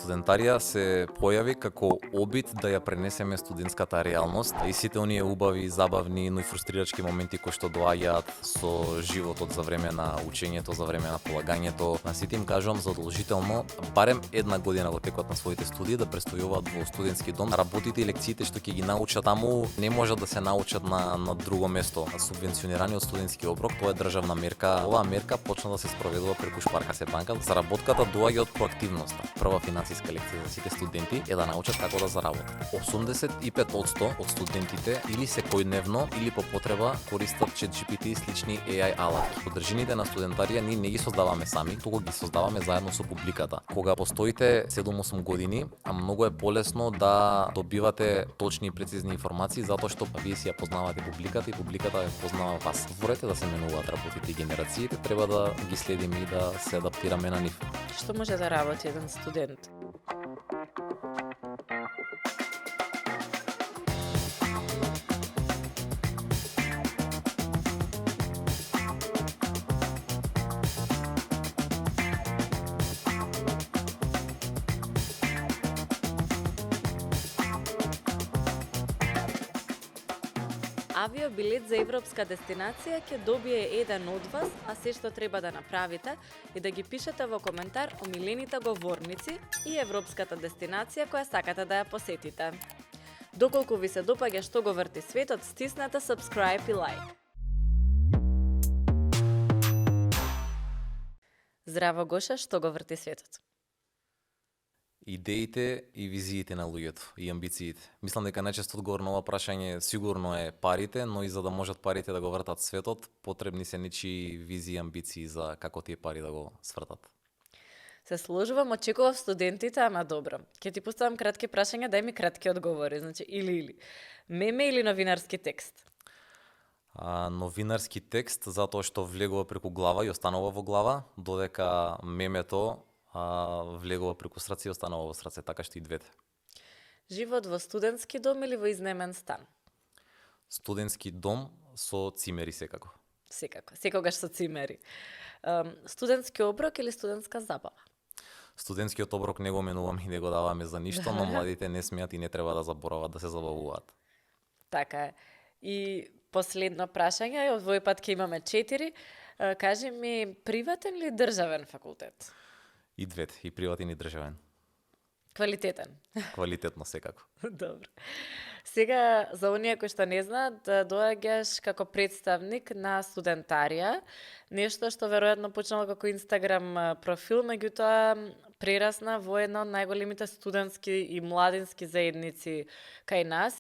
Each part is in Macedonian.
Студентарија се појави како обид да ја пренесеме студентската реалност и сите оние убави, забавни, но и фрустрирачки моменти кои што доаѓаат со животот за време на учењето, за време на полагањето. На сите им кажувам задолжително барем една година во текот на своите студии да престојуваат во студентски дом. Работите и лекциите што ќе ги научат таму не можат да се научат на друго место. Субвенционирани од студентски оброк, тоа е државна мерка. Оваа мерка почна да се спроведува преку Шпарка банка. Заработката доаѓа од проактивноста. Прва финансиска лекција за сите студенти е да научат како да заработат. 85% од студентите или секојдневно или по потреба користат ChatGPT и слични AI алати. Содржините на студентарија ние не ги создаваме сами, туку ги создаваме заедно со публиката. Кога постоите 7-8 години, многу е полесно да добивате точни и прецизни информации затоа што вие си ја познавате публиката и публиката ја познава вас. Ворете да се менуваат работите и генерациите, треба да ги следиме и да се адаптираме на нив. Што може да работи еден студент? Авиобилет за европска дестинација ќе добие еден од вас, а се што треба да направите е да ги пишете во коментар омилените говорници и европската дестинација која сакате да ја посетите. Доколку ви се допаѓа што го врти светот, стиснете subscribe и like. Здраво Гоша, што го врти светот? Идеите и визиите на луѓето и амбициите. Мислам дека најчесто одговор на ова прашање сигурно е парите, но и за да можат парите да го вртат светот, потребни се нечии визии и амбиции за како тие пари да го свртат. Се сложувам, очекував студентите, ама добро. Ќе ти поставам кратки прашања, дај ми кратки одговори, значи или. Меме или новинарски текст? Новинарски текст, затоа што влегува преку глава и останува во глава, додека мемето влегува преку срце и останува во срце, така што и двете. Живот во студентски дом или во изнемен стан? Студентски дом со цимери секако. Секогаш со цимери. Студентски оброк или студентска забава? Студентскиот оброк не го менуваме и не го даваме за ништо, но младите не смеат и не треба да заборават да се забавуваат. Така е. И последно прашање, овој пат ќе имаме 4. Кажи ми, приватен или државен факултет? И двете, и приватен и државен. Квалитетен? Квалитетно секако. Добро. Сега, за оние кои што не знаат, доаѓаш како представник на Студентарија, нешто што веројатно почнало како Инстаграм профил, меѓутоа прерасна во една од најголемите студентски и младински заедници кај нас.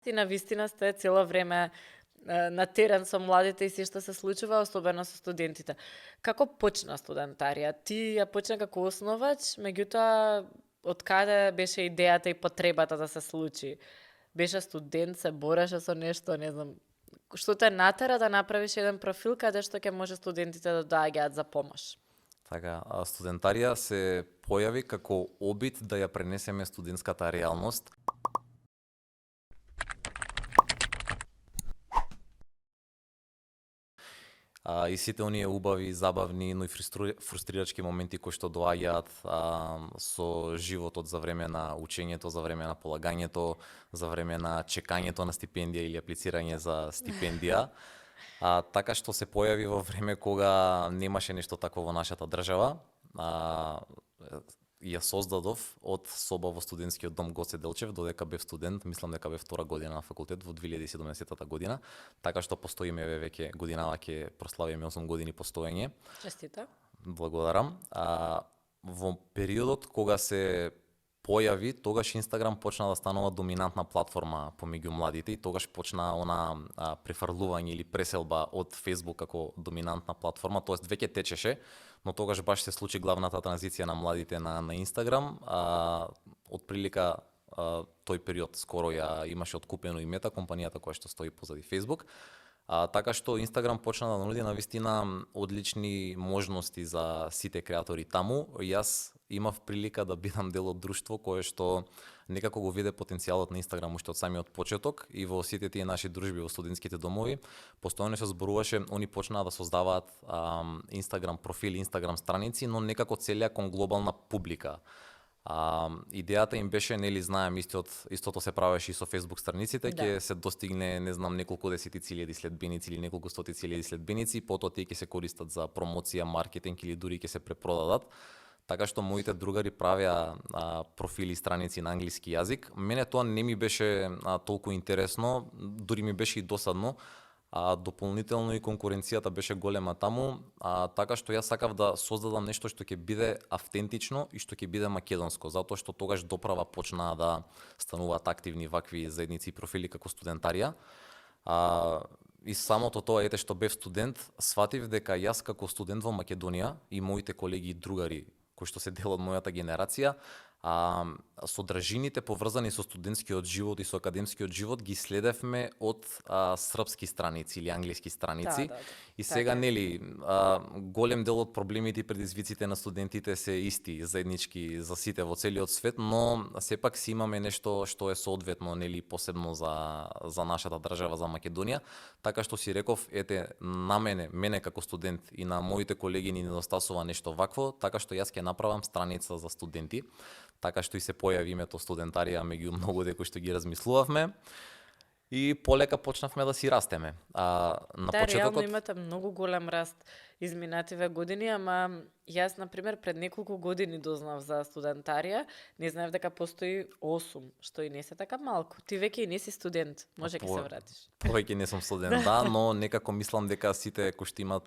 И на вистина сте цело време на терен со младите и се што се случува, особено со студентите. Како почна Студентарија? Ти ја почна како основач, меѓутоа од каде беше идејата и потребата да се случи? Беше студент, се бореше со нешто, не знам. Што те натера да направиш еден профил каде што ќе може студентите да доаѓаат за помош? Така, Студентарија се појави како обид да ја пренесеме студентската реалност. И сите оние убави, забавни, но и фрустрирачки моменти кои што доаѓаат со животот за време на учењето, за време на полагањето, за време на чекањето на стипендија или аплицирање за стипендија. Така што се појави во време кога немаше нешто такво во нашата држава. Ја создадов од соба во студентскиот дом Гоце Делчев, додека бев студент, мислам дека бев втора година на факултет во 2017 година, така што постоиме веќе годинава ќе прославиме 8 години постоење. Честито. Благодарам. Во периодот кога се појави, тогаш Инстаграм почна да станува доминантна платформа помеѓу младите и тогаш почна она префрлување или преселба од Facebook како доминантна платформа, тоест веќе течеше, но тогаш баш се случи главната транзиција на младите на Инстаграм. Од прилика тој период скоро ја имаше откупено и Мета, компанијата која што стои позади Facebook. Така што Инстаграм почна да нуди навистина одлични можности за сите креатори таму. Јас имав прилика да бидам дел од друштво кое што некако го виде потенцијалот на Инстаграм уште од самиот почеток и во сите тие наши дружби во студентските домови постојано се зборуваше, они почнаа да создаваат Инстаграм профили, Инстаграм страници, но некако целија кон глобална публика. Идејата им беше, нели знаем, истото се правеше и со Facebook страниците, ќе се достигне, не знам, неколку десетици илјади следбеници или неколку стотици илјади следбеници, потоа тие ќе се користат за промоција, маркетинг или дури ќе се препродадат. Така што моите другари правеа профили и страници на англиски јазик. Мене тоа не ми беше толку интересно, дури ми беше и досадно. Дополнително и конкуренцијата беше голема таму, така што јас сакав да создадам нешто што ќе биде автентично и што ќе биде македонско, затоа што тогаш доправа почнаа да стануваат активни вакви заедници и профили како студентарија. И самото тоа, ете што бев студент, сватив дека јас како студент во Македонија и моите колеги и другари кои што се дел од мојата генерација, содржините поврзани со студентскиот живот и со академскиот живот ги следевме од српски страници или англиски страници. И сега, нели, голем дел од проблемите и предизвиците на студентите се исти, заеднички за сите во целиот свет, но сепак си имаме нешто што е соодветно, нели, посебно за нашата држава, за Македонија. Така што си реков, ете, на мене како студент и на моите колеги ни недостасува нешто вакво, така што јас ќе направам страница за студенти. Така што и се појави името студентарија меѓу многу кои што ги размислувавме. И полека почнавме да си растеме. На почетокот... реално имате многу голем раст изминативе години, ама јас, например, пред неколку години дознав за студентарија, не знаев дека постои 8, што и не се така малку. Ти веќе и не си студент, може ќе се вратиш. Повеќе не сум студент, да, но некако мислам дека сите кои што имат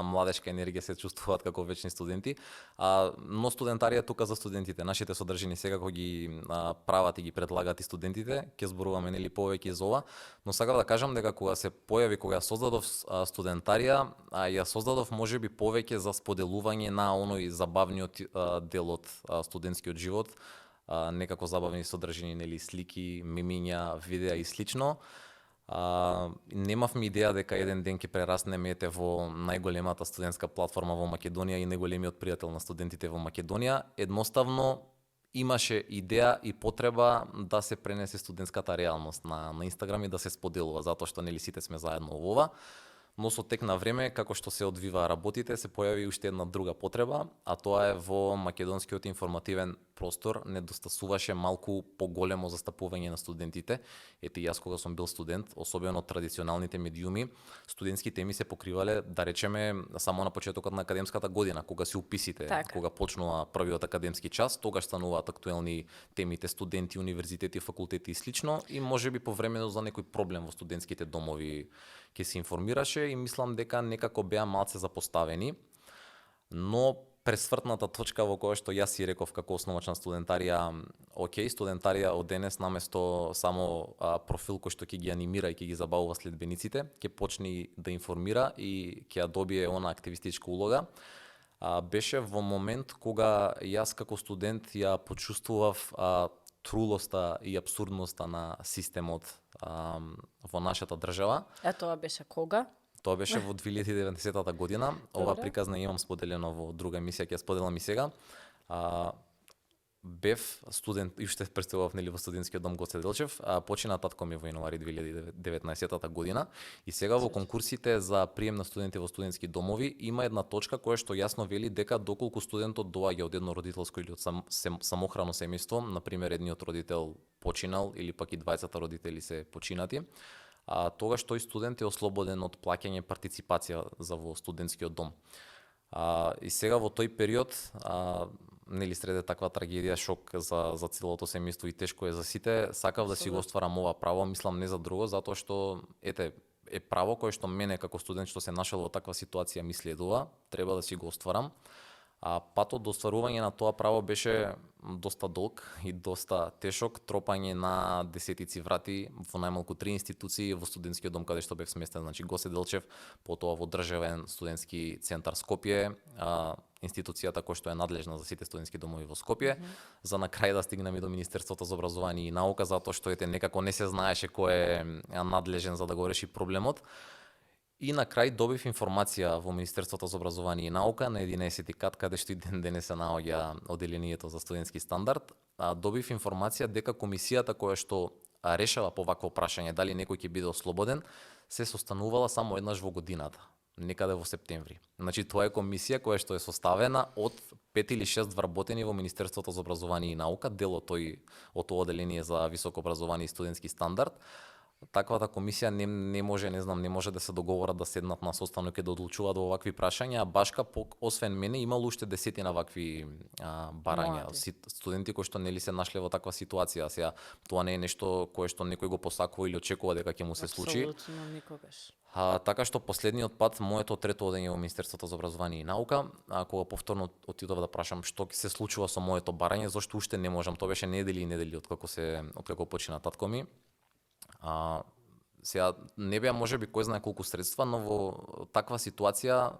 младешка енергија се чувствуваат како вечни студенти. Но студентарија тука за студентите, нашите содржини сега кога ги прават и ги предлагат и студентите, ќе зборуваме нели повеќе за ова, но сакав да кажам дека кога се појави, кога ја создадов студентарија, ја создадов можеби повеќе за споделување на оној забавниот дел од студентскиот живот, некако забавни содржини, нели, слики, мемиња, видеа и слично. Немавме идеја дека еден ден ќе прераснеме во најголемата студентска платформа во Македонија и најголемиот пријател на студентите во Македонија. Едноставно имаше идеја и потреба да се пренесе студентската реалност на Инстаграм и да се споделува, затоа што нели сите сме заедно во ова. Но со тек на време, како што се одвиваа работите, се појави уште една друга потреба, а тоа е во македонскиот информативен простор недостасуваше малку поголемо застапување на студентите. Ете, јас кога сум бил студент, особено традиционалните медиуми, студентски теми се покривале, да речеме, само на почетокот на академската година, кога се уписите, кога почнува првиот академски час, тогаш стануваат актуелни темите студенти, универзитети, факултети и слично, и можеби повремено за некој проблем во студентските домови ќе се информираше и мислам дека некако беа малце запоставени, но пресвртната точка во која што јас си реков како основач на студентарија, окей, студентарија од денес наместо само профил кој што ќе ги анимира и ќе ги забавува следбениците, ќе почне да информира и ќе ја добие она активистичка улога, беше во момент кога јас како студент ја почувствував трулоста и абсурдноста на системот во нашата држава. А тоа беше кога? Тоа беше во 2090 година. Ова приказна имам споделено во друга емисија, ќе ја споделам и сега. Бев студент, и уште представував нели во студентскиот дом Гоце Делчев, почина татко ми во јануари 2019 година и сега во конкурсите за прием на студенти во студентски домови има една точка која што јасно вели дека доколку студентот доаѓа од едно родителско или од самохрано семејство, на пример едниот родител починал или пак и двајцата родители се починати, тогаш тој студент е ослободен од плаќање партиципација за во студентскиот дом. И сега во тој период, нели среде таква трагедија, шок за целото семејство и тешко е за сите, сакав да си го остварам ова право, мислам не за друго, затоа што ете е право кое што мене како студент што се нашел во таква ситуација ми следува, треба да си го остварам. Патот до остварување на тоа право беше доста долг и доста тешок, тропање на десетици врати во најмалку 3 институции во студентскиот дом каде што бев сместен, значи Гоце Делчев, потоа во државен студентски центар Скопје, институцијата која што е надлежна за сите студентски домови во Скопје, за на крај да стигнеме до Министерството за образование и наука, затоа што ете некако не се знаеше кој е надлежен за да го реши проблемот. И на крај добив информација во Министерството за образование и наука на 11 кат, каде што и ден денес се наоѓа одделението за студентски стандард. Добив информација дека комисијата која што решава по вакво прашање дали некој ќе биде ослободен, се состанувала само еднаш во годината, некаде во септември. Значи тоа е комисија која што е составена од 5 или 6 вработени во Министерството за образование и наука, дел од тоа одделение за високо образование и студентски стандард. Таквата комисија не може да се договорат да седнат на состанок и да одлучуваат во вакви прашања, а башка освен мене имало уште десетина вакви барања, студенти кои што нели се нашле во таква ситуација. Сега тоа не е нешто кое што некој го посакува или очекува дека ќе му се случи. Апсолутно никогаш. Така што последниот пат моето трето одење во Министерството за образование и наука, кога повторно отидов да прашам што ќе се случува со моето барање, зашто уште не можам, тоа беше недели и недели откако почина татко ми. Сега не беа можеби кој знае колку средства, но во таква ситуација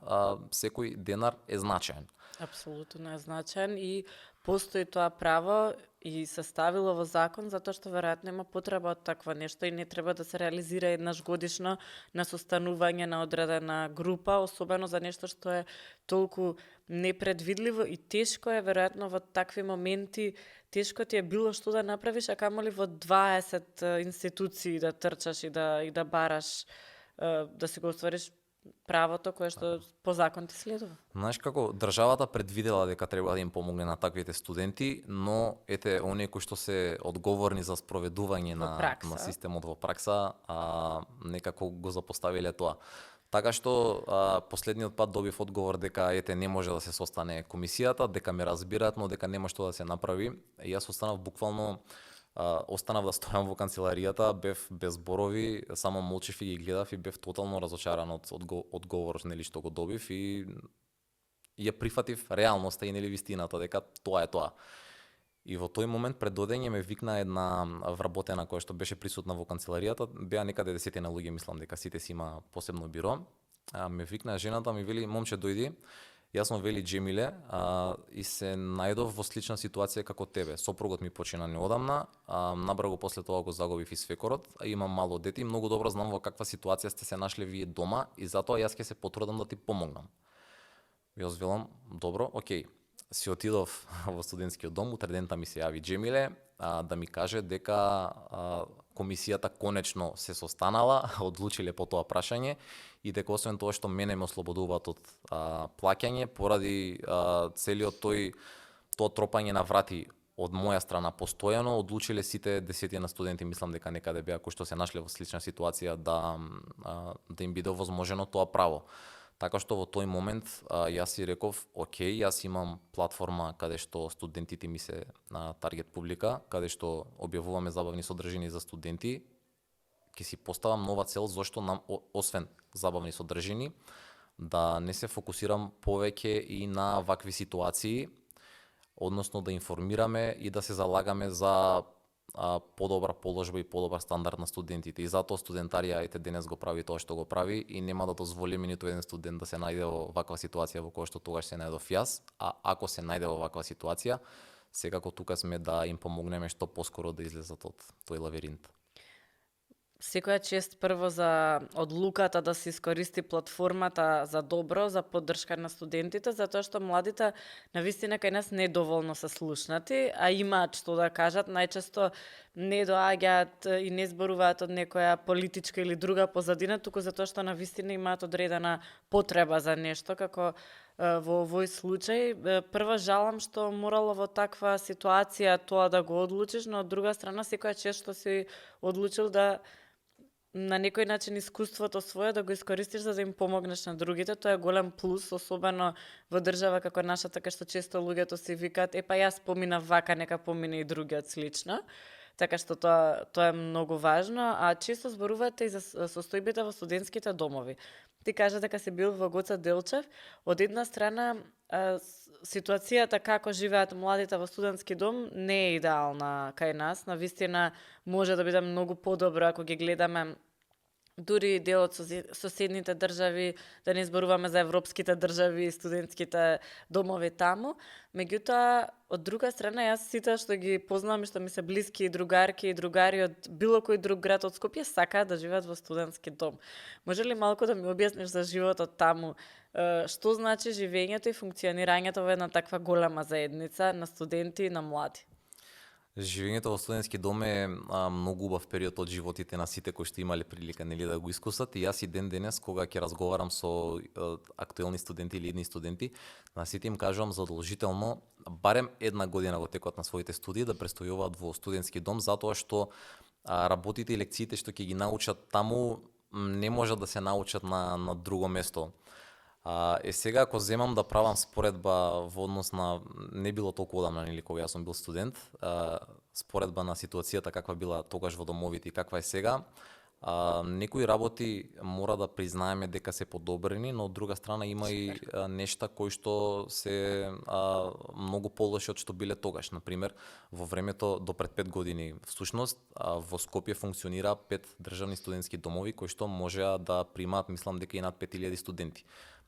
секој денар е значаен. Апсолутно е значаен и постои тоа право и се ставило во закон затоа што веројатно има потреба од таква нешто и не треба да се реализира еднаш годишно на состанување на одредена група, особено за нешто што е толку непредвидливо и тешко е веројатно во такви моменти, тешко ти е било што да направиш, а камоли во 20 институции да трчаш и да бараш да си го оствариш правото кое што по закон ти следува. Знаеш како државата предвидела дека треба да им помогне на таквите студенти, но ете оние кои што се одговорни за спроведување на системот во пракса, некако го запоставиле тоа. Така што последниот пат добив одговор дека ете не може да се состане комисијата, дека ме разбираат, но дека нема што да се направи. И јас останав буквално останав да стојам во канцеларијата, бев без зборови, само молчев и ги гледав и бев тотално разочаран од одговор нели што го добив и ја прифатив реалноста и нели вистината дека тоа е тоа. И во тој момент пред одење ме викна една вработена која што беше присутна во канцеларијата, беа некаде 10 луѓе, мислам дека сите си има посебно биро. Ме викна жената, ми вели момче дојди. Јас сум вели Джемиле и се најдов во слична ситуација како тебе. Сопругот ми почина неодамна, набрзо после тоа го загубив и свекорот, а имам мало дете и многу добро знам во каква ситуација сте се нашле вие дома и затоа јас ќе се потрудам да ти помогнам. Јас велам, добро, окей. Си отидов во студентскиот дом, утредента ми се јави Джемиле да ми каже дека комисијата конечно се состанала, одлучиле по тоа прашање и дека освен тоа што мене ме ослободуваат од плаќање поради целиот тоа тропање на врати од моја страна постојано, одлучиле сите десетина студенти, мислам дека некаде беа кои што се нашле во слична ситуација да им биде овозможено тоа право. Така што во тој момент јас си реков, окей, јас имам платформа каде што студентите ми се на таргет публика, каде што објавуваме забавни содржини за студенти, ќе си поставам нова цел зашто нам освен забавни содржини да не се фокусирам повеќе и на вакви ситуации, односно да информираме и да се залагаме за подобра положба и подобар стандард на студентите. И затоа студентарија денес го прави тоа што го прави и нема да дозволиме ниту еден студент да се најде во ваква ситуација во која што тогаш се најдов јас, а ако се најде во ваква ситуација, секако тука сме да им помогнеме што поскоро да излезат од тој лавиринт. Секоја чест прво за одлуката да се искористи платформата за добро, за поддршка на студентите, затоа што младите навистина кај нас недоволно се слушнати, а имаат што да кажат, најчесто не доаѓаат и не зборуваат од некоја политичка или друга позадина, туку затоа што навистина имаат одредена потреба за нешто, како во овој случај. Прво жалам што морало во таква ситуација тоа да го одлучиш, но од друга страна секоја чест што си одлучил да на некој начин искуството свое да го искористиш за да им помогнеш на другите, тоа е голем плюс, особено во држава како нашата, кај што често луѓето си викаат, па јас поминав вака, нека помине и другиот слично. Така што тоа е многу важно, а често зборувате и за состојбите во студентските домови. Ти кажа дека си бил во Гоце Делчев, од една страна ситуацијата како живеат младите во студентски дом не е идеална кај нас, навистина може да биде многу подобро ако ги гледаме дури дел од соседните држави, да не зборуваме за европските држави и студентските домови таму. Меѓутоа, од друга страна, јас сите што ги познавам и што ми се блиски и другарки и другари од било кој друг град од Скопје сакаат да живеат во студентски дом. Може ли малку да ми објасниш за животот таму? Што значи живењето и функционирањето во една таква голема заедница на студенти и на млади? Живењето во студентски дом е многу убав период од животите на сите кои што имале прилика да го искусат, и јас и ден денес кога ќе разговарам со актуелни студенти или идни студенти, на сите им кажувам задолжително барем една година во текот на своите студии да престојуваат во студентски дом, затоа што работите и лекциите што ќе ги научат таму не можат да се научат на друго место. Сега ако земам да правам споредба во однос на, не било толку одамна нели кога јас сум бил студент, споредба на ситуацијата каква била тогаш во домовите и каква е сега, некои работи мора да признаеме дека се подобрени, но од друга страна има и нешта кои што се многу полоши од што биле тогаш. Например, во времето до пред 5 години, всушност во Скопје функционира 5 државни студентски домови кои што можеа да примаат, мислам дека и над 5000 студенти.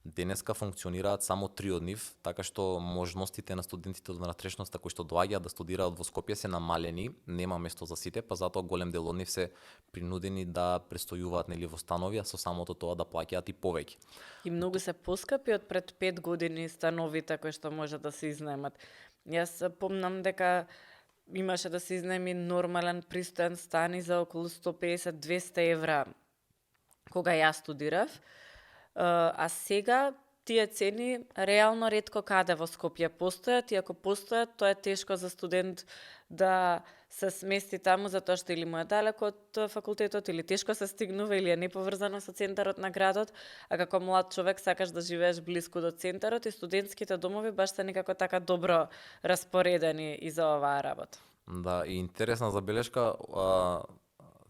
Денеска функционираат само 3 од нив, така што можностите на студентите од натрешноста кои што доаѓаат да студираат во Скопје се намалени, нема место за сите, па затоа голем дел од нив се принудени да престојуваат нели во станови, а со самото тоа да плаќаат и повеќе. И многу се поскапи од пред 5 години становите кои што може да се изнемат. Јас помнам дека имаше да се изнеми нормален пристоен стан и за околу 150-200 евра кога јас студирав. А сега тие цени реално ретко каде во Скопје постојат, и ако постојат, тоа е тешко за студент да се смести таму затоа што или му е далеко од факултетот, или тешко се стигнува, или е неповрзано со центарот на градот, а како млад човек сакаш да живееш блиску до центарот, и студентските домови баш се некако така добро распоредени и за оваа работа. Да, и интересна забелешка,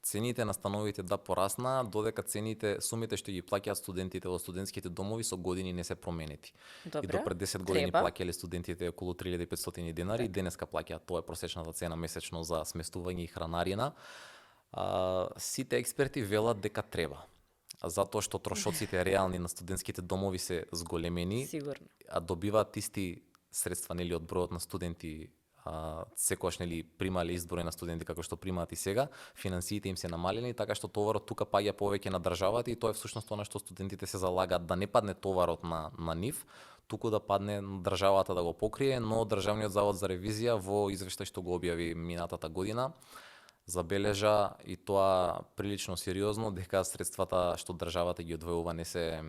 цените на становите порасна, додека сумите што ги плаќаат студентите во студентските домови со години не се променети. Добре, и до пред 10 години плаќале студентите околу 3500 денари, и денеска плаќаат, тоа е просечната цена месечно за сместување и хранарина. Сите експерти велат дека треба, затоа што трошоците реални на студентските домови се зголемени, сигурно, а добиваат исти средства нели од бројот на студенти, секогаш нели примале изброј на студенти како што примаат и сега, финансиите им се намалени, така што товарот тука паѓа повеќе на државата, и тоа е всушност она што студентите се залагаат, да не падне товарот на нив, туку да падне државата да го покрие. Но Државниот завод за ревизија во извештај што го објави минатата година забележа, и тоа прилично сериозно, дека средствата што државата ги одвојува не се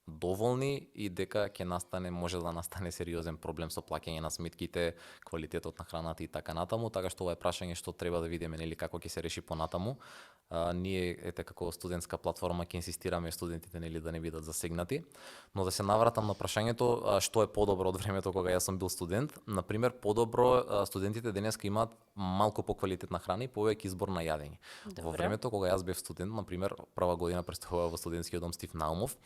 доволни, и дека може да настане сериозен проблем со плаќање на сметките, квалитетот на храната и така натаму, така што ова е прашање што треба да видиме нели како ќе се реши понатаму. Ние како студентска платформа ќе инсистираме студентите нели да не бидат засегнати, но да се навратам на прашањето што е подобро од времето кога јас сум бил студент. Например, подобро, студентите денеска имаат малку поквалитетна храна и повеќе избор на јадење. Во времето кога јас бев студент, например, прва година престојував во студентскиот дом Стив Наумов,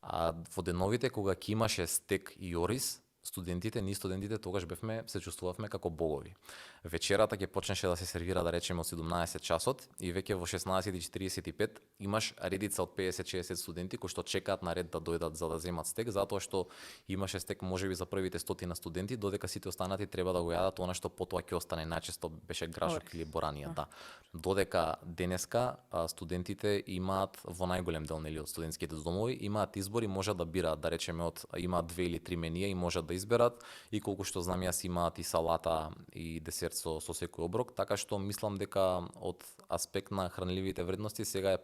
во деновите кога ќе имаше стек и ориз, ние студентите тогаш се чувствувавме како богови. Вечерата ќе почнеше да се сервира, да речеме, од 17 часот, и веќе во 16:45 имаш редица од 50-60 студенти кои што чекаат на ред да дојдат за да земат стек, затоа што имаше стек можеби за првите 100 студенти, додека сите останати треба да го јадат она што потоа ќе остане, најчесто беше грашок или боранија, да. Додека денеска студентите имаат во најголем дел нели од студентските домови имаат избор и можат да бираат, да речеме, имаат 2 или 3 менија и можат да изберат, и колку што знам јас имаат и салата и десерт со секој оброк, така што мислам дека од аспект на хранливите вредности сега е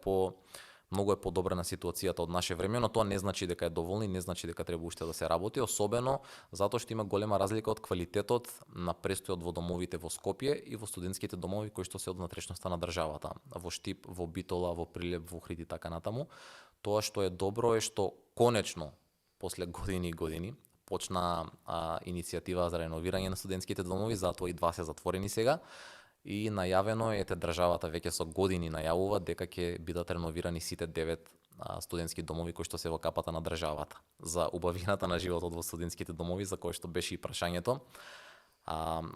многу подобрена ситуацијата од наше време, но тоа не значи дека е доволно и не значи дека треба уште да се работи, особено затоа што има голема разлика од квалитетот на престојот во домовите во Скопје и во студентските домови кои што се од внатрешноста на државата, во Штип, во Битола, во Прилеп, во Охрид и така натаму. Тоа што е добро е што конечно после години и години почна иницијатива за реновирање на студентските домови, затоа и 2 се затворени сега, и најавено е државата веќе со години најавува дека ќе бидат реновирани сите 9 студентски домови кои што се во капата на државата. За убавината на животот во студентските домови, за кој што беше и прашањето,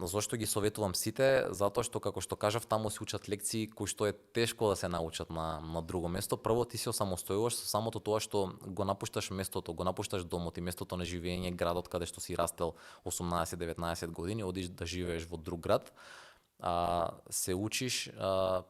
Зошто ги советувам сите? Затоа што, како што кажав, таму се учат лекции кои што е тешко да се научат на друго место. Прво ти се осамостојуваш со самото тоа што го напушташ местото, го напушташ домот и местото на живење, градот каде што си растел 18-19 години, одиш да живееш во друг град. Се учиш,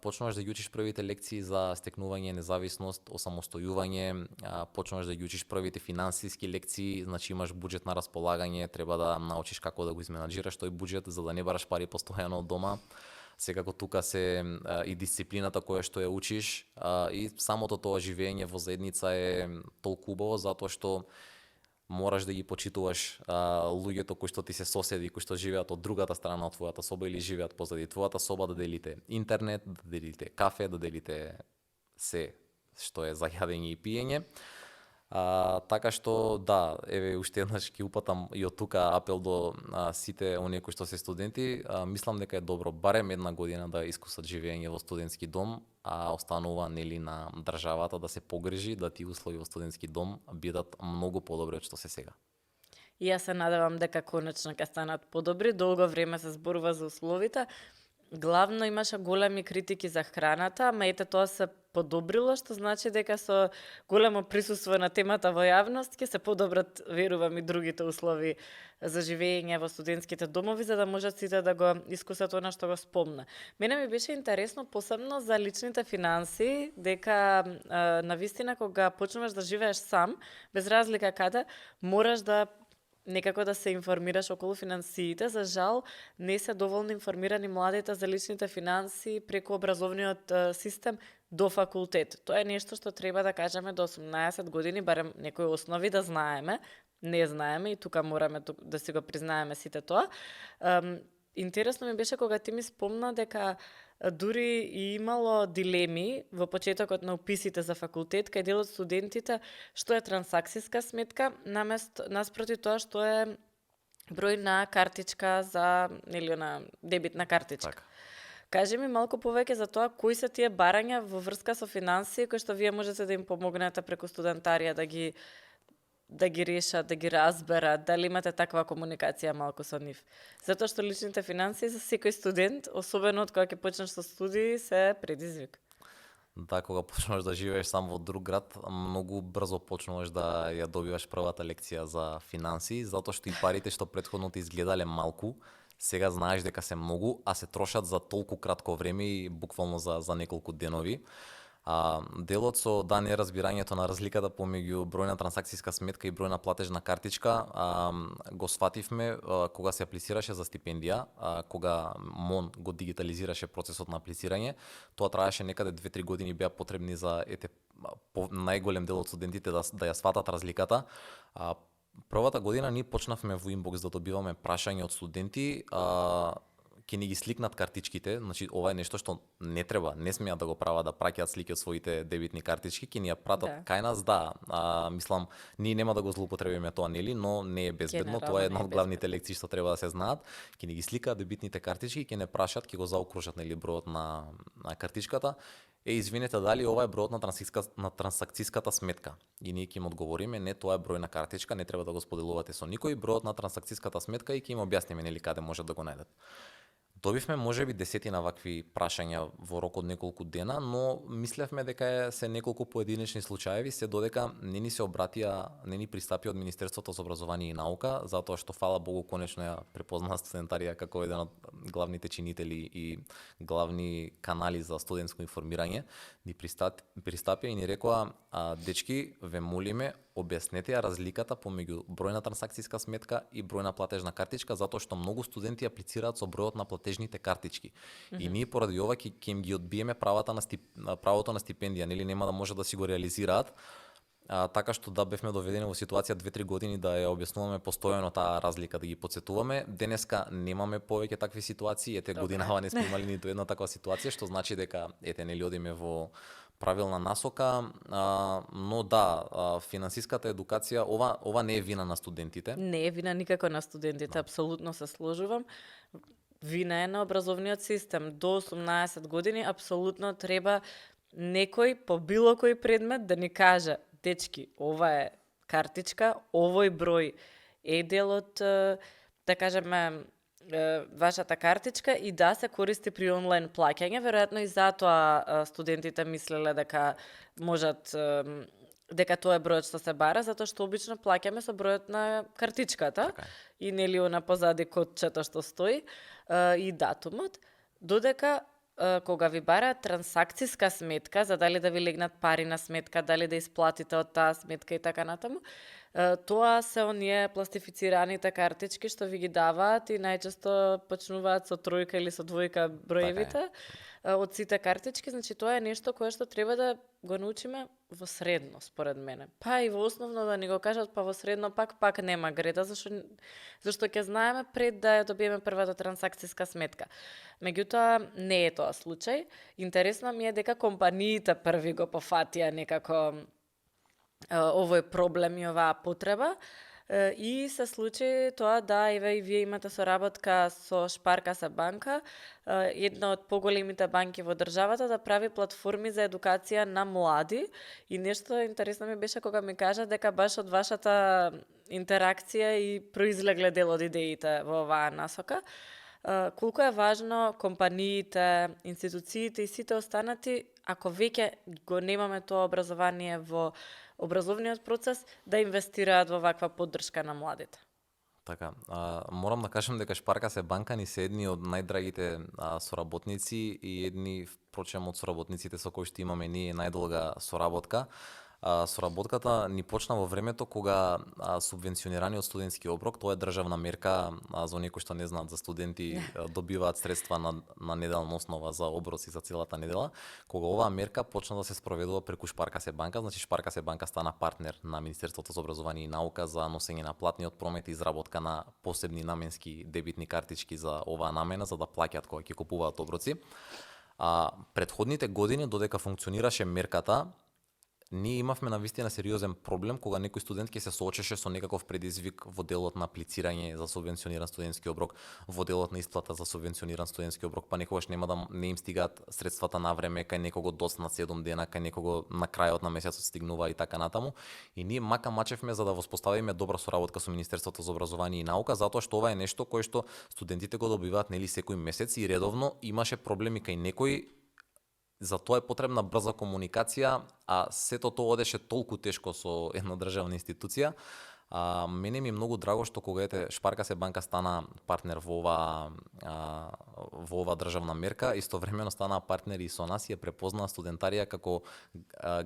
почнуваш да ги учиш првите лекции за стекнување независност, осамостојување, почнуваш да ги учиш првите финансиски лекции, значи имаш буџет на располагање, треба да научиш како да го изменаџираш тој буџет за да не бараш пари постојано од дома. Секако тука се и дисциплината која што ја учиш, и самото тоа живење во заедница е толку убаво затоа што мораш да ги почитуваш луѓето кои што ти се соседи, кои што живеат од другата страна од твојата соба или живеат позади твојата соба, да делите интернет, да делите кафе, да делите се што е за јадење и пиење. Така што да, еве уште еднаш ќе упатам и од тука апел до сите оние кои што се студенти. Мислам дека е добро барем една година да искусат живење во студентски дом, а останува нели на државата да се погрижи да тие услови во студентски дом бидат многу подобри од што се сега. И јас се надевам дека конечно ќе станат подобри. Долго време се зборува за условите. Главно имаше големи критики за храната, ама ете тоа се подобрило, што значи дека со големо присуство на темата во јавност ќе се подобрат, верувам, и другите услови за живење во студентските домови, за да можат сите да го искусат она што го спомна. Мене ми беше интересно посебно за личните финансии, дека навистина кога почнуваш да живееш сам, без разлика каде, мораш да некако да се информираш околу финансиите. За жал, не се доволно информирани младите за личните финансии преку образовниот систем до факултет. Тоа е нешто што треба да кажеме до 18 години, барем некои основи да знаеме. Не знаеме и тука мораме да си го признаеме сите тоа. Интересно ми беше кога ти ми спомна дека дури и имало дилеми во почетокот на уписите за факултет, кај дел од студентите што е трансакцијска сметка, наспроти тоа што е број на картичка за, нели, на дебитна картичка. Так. Кажи ми малку повеќе за тоа, кои се тие барања во врска со финансии, кои што вие можете да им помогнете преку студентарија да ги решат, да ги разберат, дали имате таква комуникација малку со нив. Затоа што личните финансии за секој студент, особено од кога ќе почнеш со студии, се предизвик. Да, кога почнуваш да живееш сам во друг град, многу брзо почнуваш да ја добиваш првата лекција за финансии, затоа што и парите што претходно ти изгледале малку, сега знаеш дека се многу, а се трошат за толку кратко време и буквално за неколку денови. Делот со неразбирањето на разликата помеѓу бројна трансакцијска сметка и бројна платежна картичка го свативме кога се аплицираше за стипендија, кога МОН го дигитализираше процесот на аплицирање. Тоа траеше некаде 2-3 години, беа потребни за најголем дел од студентите да ја сватат разликата. Првата година ние почнавме во инбокс да добиваме прашања од студенти, ќе ни ги сликнат картичките, значи ова е нешто што не треба, не смеат да го прават, да праќаат слики од своите дебитни картички, ќе ни ја пратат кај нас, мислам, ние нема да го злоупотребиме тоа, нели, но не е безбедно, тоа е една од главните лекции што треба да се знаат. Ќе ни ги сликаат дебитните картички, ќе не прашат, ќе го заокружат, нели, бројот на картичката. Извинете, дали ова е бројот на трансакцијската сметка? И ние ќе им одговориме, не, тоа е број на картичка, не треба да го споделувате со никој, бројот на трансакцијската сметка, и ќе им објасниме, нели, каде можат да го најдат. Добивме можеби десетина вакви прашања во рок од неколку дена, но мислевме дека се неколку поединечни случаеви, се додека не ни се обратија, не ни пристапи од Министерството за образование и наука, затоа што фала Богу конечно ја препознаа студентарија како еден од главните чинители и главни канали за студентско информирање. Ни пристапија и ни рекоа: дечки, ве молиме, објаснете ја разликата помеѓу бројна трансакцијска сметка и бројна платежна картичка, затоа што многу студенти аплицираат со бројот на платежните картички. И ние поради ова ќе им ги одбиеме правото на стипендија, нели, нема да може да си го реализираат. Така што бевме доведени во ситуација 2-3 години да ја објаснуваме постојано таа разлика, да ги подсетуваме. Денеска немаме повеќе такви ситуации, годинава не сме имали ниту една таква ситуација, што значи дека нели одиме во правилна насока, но финансиската едукација, ова не е вина на студентите. Не е вина никако на студентите, апсолутно се сложувам. Вина е на образовниот систем. До 18 години апсолутно треба некој по било кој предмет да ни каже: дечки, ова е картичка, овој број е дел од, да кажеме, вашата картичка и да се користи при онлайн плаќање, веројатно и затоа студентите мислеле дека можат дека тоа е бројот што се бара, затоа што обично плаќаме со бројот на картичката Така е. и нели она позади кодчето што стои и датумот, додека кога ви бараат трансакциска сметка, за дали да ви легнат пари на сметка, дали да исплатите од таа сметка и така натаму, тоа се оние пластифицираните картички што ви ги даваат и најчесто почнуваат со тројка или со двојка броевите од сите картички, значи тоа е нешто кое што треба да го научиме во средно, според мене. Па и во основно да ни го кажат, па во средно пак нема греда, зашто ќе знаеме пред да ја добиеме првата трансакциска сметка. Меѓутоа, не е тоа случај. Интересно ми е дека компаниите први го пофатија некако овој проблем и оваа потреба и се случи тоа да и вие имате соработка со Шпаркаса банка, една од поголемите банки во државата, да прави платформи за едукација на млади и нешто интересно ми беше кога ми кажа дека баш од вашата интеракција и произлегле дел од идеите во оваа насока. Колку е важно компаниите, институциите и сите останати, ако веќе го немаме тоа образование во образовниот процес, да инвестираат во ваква поддршка на младите. Така, морам да кажам дека Шпаркаса банка ни се едни од најдрагите соработници и едни, впрочем, од соработниците со кои што имаме ние најдолга соработка. Соработката ни почна во времето кога субвенционираниот студентски оброк, тоа е државна мерка, за оние кои што не знаат, за студенти добиваат средства на неделна основа за оброци за целата недела. Кога оваа мерка почна да се спроведува преку Шпаркаса банка, значи Шпаркаса банка стана партнер на Министерството за образование и наука за носење на платниот промет и изработка на посебни наменски дебитни картички за оваа намена, за да плаќаат кога ќе купуваат оброци. Претходните години, додека функционираше мерката, ние имавме навистина сериозен проблем кога некој студент ќе се соочеше со некаков предизвик во делот на аплицирање за субвенциониран студентски оброк, во делот на исплата за субвенциониран студентски оброк, па некогаш не им стигаат средствата на време, кај некого доцнат 7 дена, кај некого на крајот на месецот стигнува и така натаму. И ние мачевме за да воспоставиме добра соработка со Министерството за образование и наука, затоа што ова е нешто кое што студентите го добиваат нели секој месец и редовно имаше проблеми кај некој. За тоа е потребна брза комуникација, а сето тоа одеше толку тешко со една државна институција. Мене ми е многу драго што кога Шпаркаса банка стана партнер во ова државна мерка, истовремено стана партнер и со нас и ја препознаа студентарија како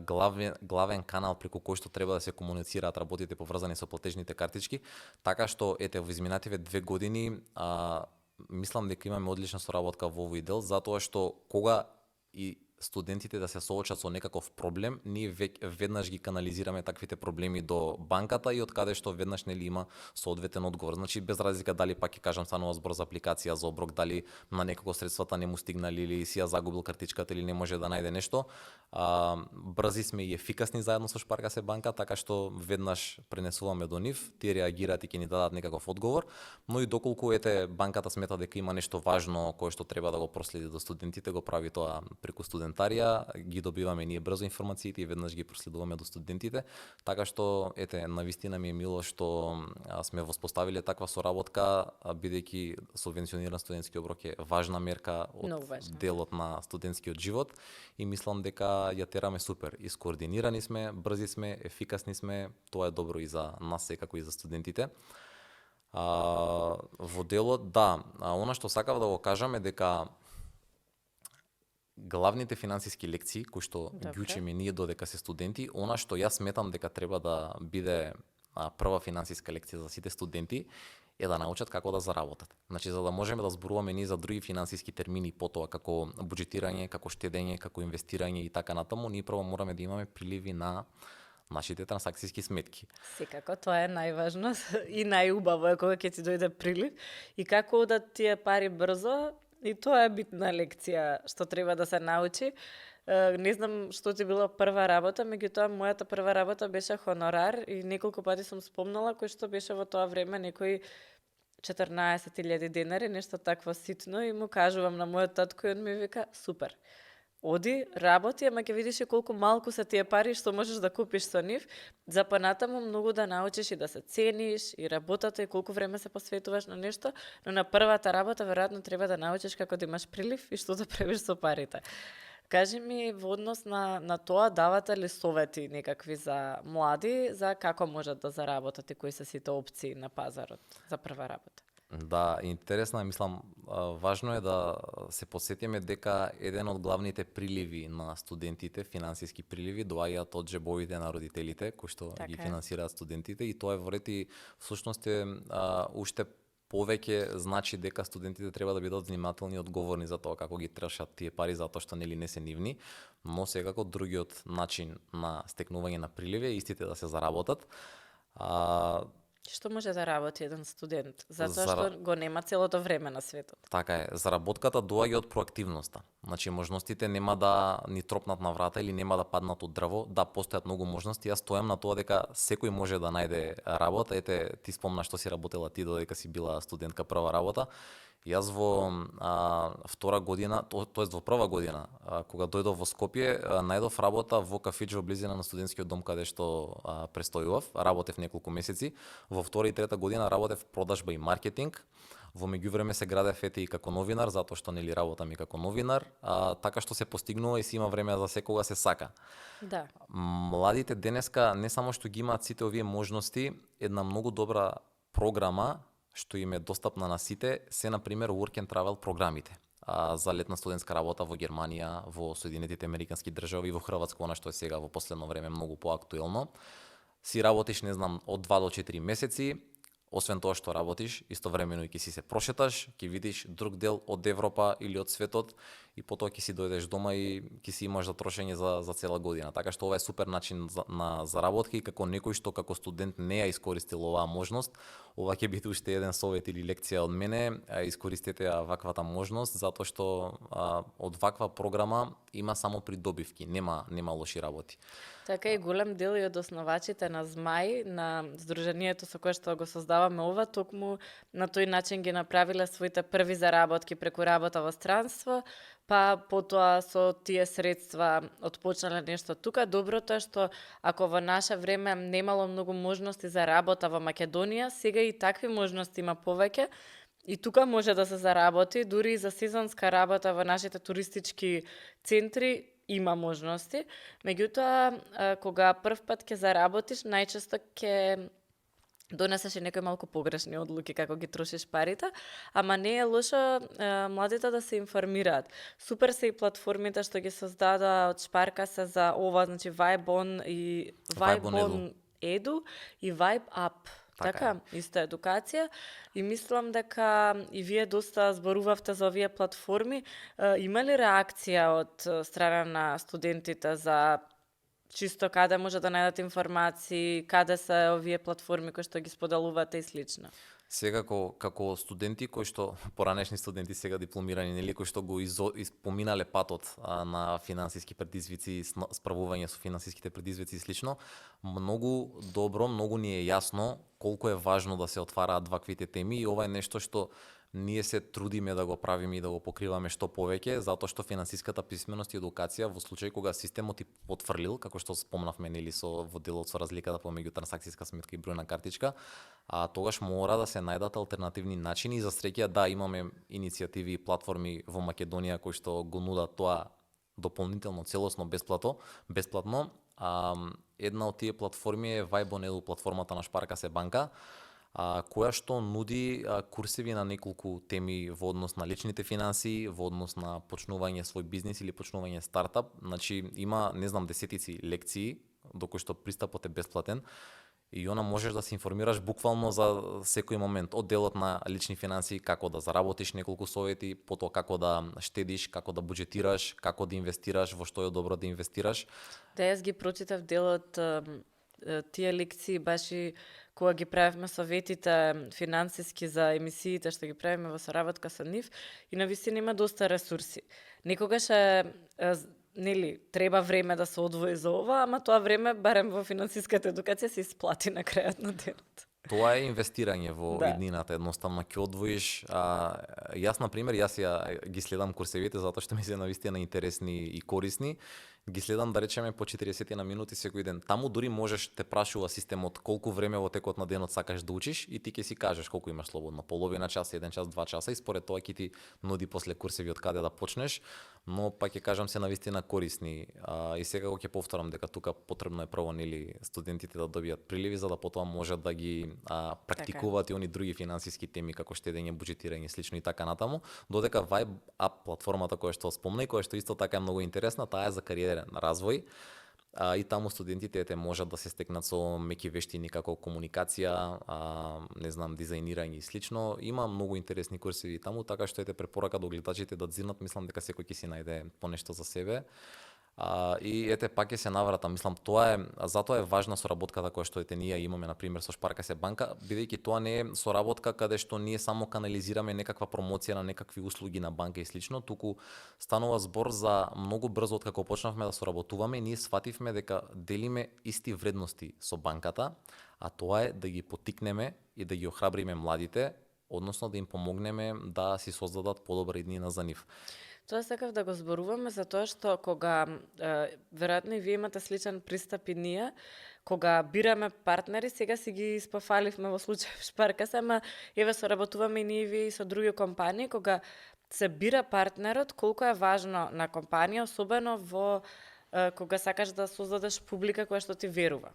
главен канал преку кој што треба да се комуницираат работите поврзани со платежните картички, така што во изминативе 2 години мислам дека имаме одлична соработка во овој дел, затоа што кога и студентите да се соочат со некаков проблем, ние веднаш ги канализираме таквите проблеми до банката и од каде што веднаш нели има соодветен одговор. Значи без разлика дали пак ќе кажам станува збор за апликација за оброк, дали на некого средствата не му стигнали или си ја загубил картичката или не може да најде нешто, брзи сме и ефикасни заедно со Шпаркаса банка, така што веднаш пренесуваме до нив, тие реагираат и ќе ни дадат некаков одговор, но и доколку банката смета дека има нешто важно кое што треба да го проследи до студентите, го прави тоа преку студентарија, ги добиваме ние брзо информациите и веднаш ги проследуваме до студентите, така што навистина ми е мило што сме воспоставиле таква соработка, бидејќи субвенциониран студентски оброк е важна мерка од делот на студентскиот живот и мислам дека ја тераме супер. Искоординирани сме, брзи сме, ефикасни сме, тоа е добро и за нас секако и за студентите. Во делот, она што сакав да го кажам е дека главните финансиски лекции кои што ги учиме ние додека се студенти, она што јас сметам дека треба да биде прва финансиска лекција за сите студенти е да научат како да заработат. Значи за да можеме да зборуваме ние за други финансиски термини потоа како буџетирање, како штедење, како инвестирање и така натаму, ние прво мораме да имаме приливи на нашите трансакциски сметки. Секако, тоа е најважно и најубаво е кога ќе ти дојде прилив и како да тие пари брзо. И тоа е битна лекција што треба да се научи. Не знам што ти била прва работа, меѓутоа мојата прва работа беше хонорар и неколку пати сум спомнала кој што беше во тоа време некои 14.000 денари, нешто такво ситно и му кажувам на мојот татко и он ми вика супер. оди, работи, ама ќе видиш и колку малку се тие пари што можеш да купиш со нив, за понатаму многу да научиш и да се цениш и работата и колку време се посветуваш на нешто, но на првата работа веројатно треба да научиш како да имаш прилив и што да правиш со парите. Кажи ми, во однос на тоа, давате ли совети некакви за млади, за како можат да заработат и кои се сите опции на пазарот за прва работа? Да, интересно е, мислам, важно е да се посетиме дека еден од главните приливи на студентите, финансиски приливи, доаѓаат од џебовите на родителите, кои што ги финансираат студентите, и тоа е во ред и всушност е уште повеќе значи дека студентите треба да бидат внимателни и одговорни за тоа како ги трошат тие пари, затоа што нели не се нивни, но секако другиот начин на стекнување на приливи е истите да се заработат. Што може да работи еден студент? Затоа што го нема целото време на светот. Така е, заработката доаѓа од проактивноста. Значи можностите нема да ни тропнат на врата или нема да паднат од дрво. Да, постојат многу можности. Јас стојам на тоа дека секој може да најде работа. Ете, ти спомна што си работела ти додека си била студентка прва работа. Јас во втора година, тоест во прва година, кога дојдов во Скопје, најдов работа во кафич во близина на студентскиот дом каде што престојував. Работев неколку месеци. Во втора и трета година работев продажба и маркетинг. Во меѓувреме се градев и како новинар, затоа што нели работам и како новинар, така што се постигнува и си има време за секога се сака. Да. Младите денеска не само што ги имаат сите овие можности, една многу добра програма што им е достапна на сите, се на пример Work and Travel програмите за летна студентска работа во Германија, во Соединетите Американски држави, во Хрватска, она што е сега во последно време многу поактуелно. Си работиш, не знам, од 2 до 4 месеци, освен тоа што работиш, истовремено и ќе си се прошеташ, ќе видиш друг дел од Европа или од светот и потоа ќе си дојдеш дома и ќе си имаш за трошење за цела година. Така што ова е супер начин на заработка и како некој што како студент не ја искористил оваа можност, ова ќе биде уште еден совет или лекција од мене, искористете ја ваквата можност, затоа што од ваква програма има само придобивки, нема лоши работи. Така и голем дел и од основачите на Змај, на здруженијето со кое што го создаваме ова, токму на тој начин ги направиле своите први заработки преку работа во странство, па потоа со тие средства отпочнале нешто тука. Доброто е што ако во наше време немало многу можности за работа во Македонија, сега и такви можности има повеќе. И тука може да се заработи, дури и за сезонска работа во нашите туристички центри има можности. Меѓутоа, кога прв пат ќе заработиш, најчесто ќе донесеш и некои малку погрешни одлуки како ги трошиш парите, ама не е лошо младите да се информираат. Супер се и платформите што ги создада од Шпарка се за ова, значи Vibe и Vibe Edu и Vibe Up. Така, иста едукација и мислам дека и вие доста зборувавте за овие платформи. Има ли реакција од страна на студентите за чисто каде може да најдат информации, каде се овие платформи кои што ги споделувате и слично? Сега како студенти кои што поранешни студенти сега дипломирани, нели, кои што го испоминале патот на финансиски предизвици, справување со финансиските предизвици и слично, многу добро, многу ни е јасно колку е важно да се отвараат ваквите теми и ова е нешто што ние се трудиме да го правиме и да го покриваме што повеќе, затоа што финансиската писменост и едукација во случај кога системот ти потврлил, како што спомнавме нели во делот со разликата помеѓу трансакцијска сметка и бројна картичка, тогаш мора да се најдат алтернативни начини и за среќа да имаме иницијативи и платформи во Македонија кои што го нудат тоа дополнително целосно бесплатно. Една од тие платформи е Vibe Edu, платформата на Шпарка се банка, која што нуди курсеви на неколку теми во однос на личните финансии, во однос на почнување свој бизнис или почнување стартап. Значи има, не знам, десетици лекции до кои што пристапот е бесплатен и она можеш да се информираш буквално за секој момент, од делот на лични финансии, како да заработиш, неколку совети, потоа како да штедиш, како да буџетираш, како да инвестираш, во што е добро да инвестираш. Да, јас ги прочитав делот тие лекции баш и кога ги правевме советите финансиски за емисиите што ги правиме во соработка со нив и навистина има доста ресурси. Некогаш нели треба време да се одвои за ова, ама тоа време барем во финансиската едукација се исплати на крајот на денот. Тоа е инвестирање во Да. иднината, едноставно ќе одвоиш. Јас на пример, јас ги следам курсевите затоа што ми се навистина интересни и корисни. Ги следам да речеме по 40 на минути секој ден. Таму дури можеш те прашува системот колку време во текот на денот сакаш да учиш и ти ќе си кажеш колку имаш слободно, половина час, 1 час, 2 часа и според тоа ќе ти нуди после курсеви од каде да почнеш, но пак ќе кажам се навистина корисни. И секако ќе повторам дека тука потребно е прво нели студентите да добијат приливи за да потоа можат да ги практикуваат и они други финансиски теми како штедење, буџетирање и слично и така натаму, додека Vibe App платформата која што спомна и која што исто така е многу интересна, таа е за кариерен развој. И таму студентите можат да се стекнат со меки вештини како комуникација, не знам, дизајнирање и слично. Има многу интересни курсеви таму, така што препорака до гледачите да дзирнат, мислам дека секој ќе си најде понешто за себе. И пак ќе се наврата, мислам, затоа е важна соработката која што ние имаме на пример со Шпарка се банка, бидејќи тоа не е соработка каде што ние само канализираме некаква промоција на некакви услуги на банка и слично, туку станува збор за многу брзо откако почнавме да соработуваме, ние сфативме дека делиме исти вредности со банката, а тоа е да ги поттикнеме и да ги охрабриме младите, односно да им помогнеме да си создадат подобра иднина за нив. Тоа сакав да го зборуваме затоа што кога веројатно и вие имате сличен пристап и ние, кога бираме партнери, сега си ги испофаливме во случај Шпарка се, ама еве соработуваме и ние вие и со други компании, кога се бира партнерот, колку е важно на компанија, особено во кога сакаш да создадеш публика која што ти верува.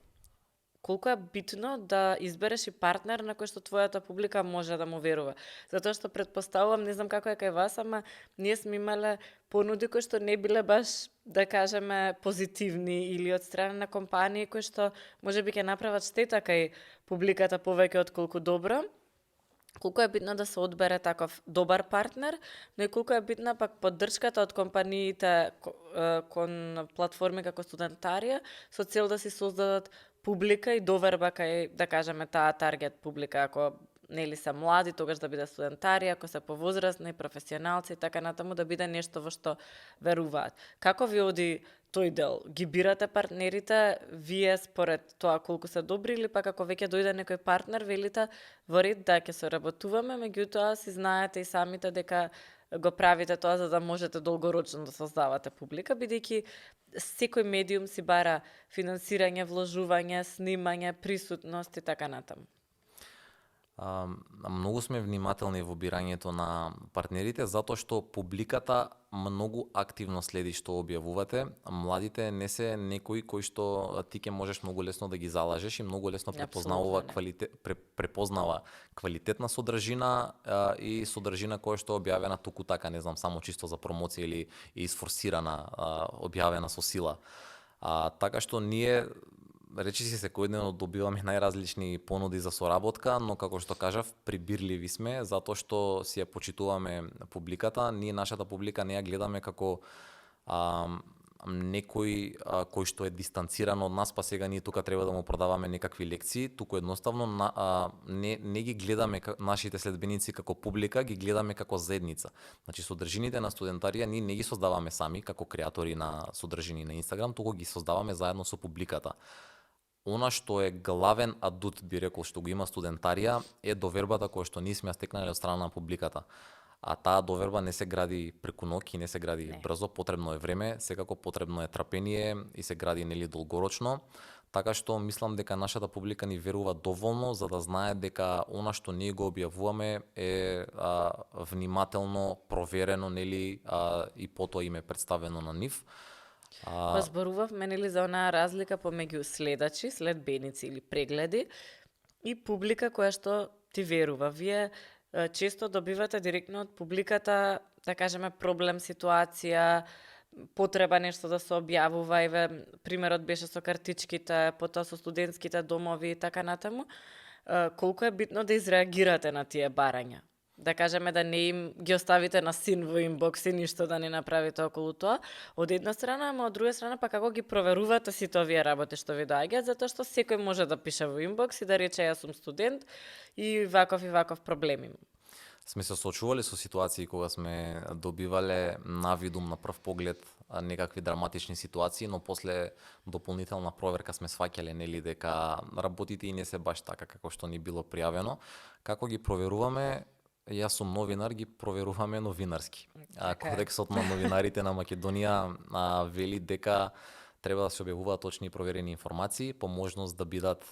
Колку е битно да избереш и партнер на кој што твојата публика може да му верува. Затоа што предпоставувам, не знам како е кај вас, ама ние сме имале понуди кои што не биле баш, да кажеме, позитивни или од страна на компании кои што можеби ќе направат штета кај публиката повеќе отколку добро. Колку е битно да се одбере таков добар партнер, но и колку е битна пак поддршката од компаниите кон платформи како Студентарија со цел да си создадат публика и доверба кај, да кажеме, таа таргет публика, ако нели се млади, тогаш да биде Студентарија, ако се повозрастни, професионалци и така натаму, да биде нешто во што веруваат. Како ви оди тој дел? Ги бирате партнерите, вие според тоа колку се добри или пак ако веќе дојде некој партнер, велите во ред да ќе соработуваме, меѓутоа си знаете и самите дека го правите тоа за да можете долгорочно да создавате публика, бидејќи секој медиум си бара финансирање, вложување, снимање, присутност и така натаму. Многу сме внимателни во бирањето на партнерите, затоа што публиката многу активно следи што објавувате. Младите не се некои кои што ти ќе можеш многу лесно да ги залажеш и многу лесно препознава квалитетна содржина и содржина која што е објавена туку така, не знам, само чисто за промоција или изфорсирана, објавена со сила. Така што ние речиси секојдневно добиваме најразлични понуди за соработка, но како што кажав, прибирливи сме, затоа што си ја почитуваме публиката. Ние нашата публика не ја гледаме како некој кој што е дистанциран од нас, па сега ние тука треба да му продаваме некакви лекции, туку едноставно не ги гледаме нашите следбеници како публика, ги гледаме како заедница. Значи содржините на Студентарија ние не ги создаваме сами како креатори на содржини на Инстаграм, туку ги создаваме заедно со публиката. Она што е главен адут, би рекол, што го има Студентарија, е довербата која што ние сме ја стекнале од страна на публиката. А таа доверба не се гради преку ноќ и не се гради брзо, потребно е време, секако потребно е трпение и се гради нели долгорочно. Така што мислам дека нашата публика ни верува доволно за да знае дека она што ние го објавуваме е внимателно проверено нели и потоа им е представено на нив. Зборувавме нели за онаа разлика помеѓу следачи, следбеници или прегледи и публика која што ти верува. Вие често добивате директно од публиката, да кажеме, проблем, ситуација, потреба нешто да се објавува, еве примерот беше со картичките, потоа со студентските домови и така натаму. Колку е битно да изреагирате на тие барања? Да кажеме да не им ги оставите на син во инбокс и ништо да не направите околу тоа, од една страна, ама од друга страна па како ги проверувате сите овие работи што ви доаѓаат, затоа што секој може да пише во инбокс и да рече јас сум студент и ваков проблем имам. сме се соочували со ситуации кога сме добивале навидум на прв поглед некакви драматични ситуации, но после дополнителна проверка сме сваќале нели дека работите и не се баш така како што ни било пријавено. Како ги проверуваме? Јас сум новинар, ги проверуваме новинарски. Кодексот на новинарите на Македонија вели дека треба да се објавуваат точни и проверени информации, по можност да бидат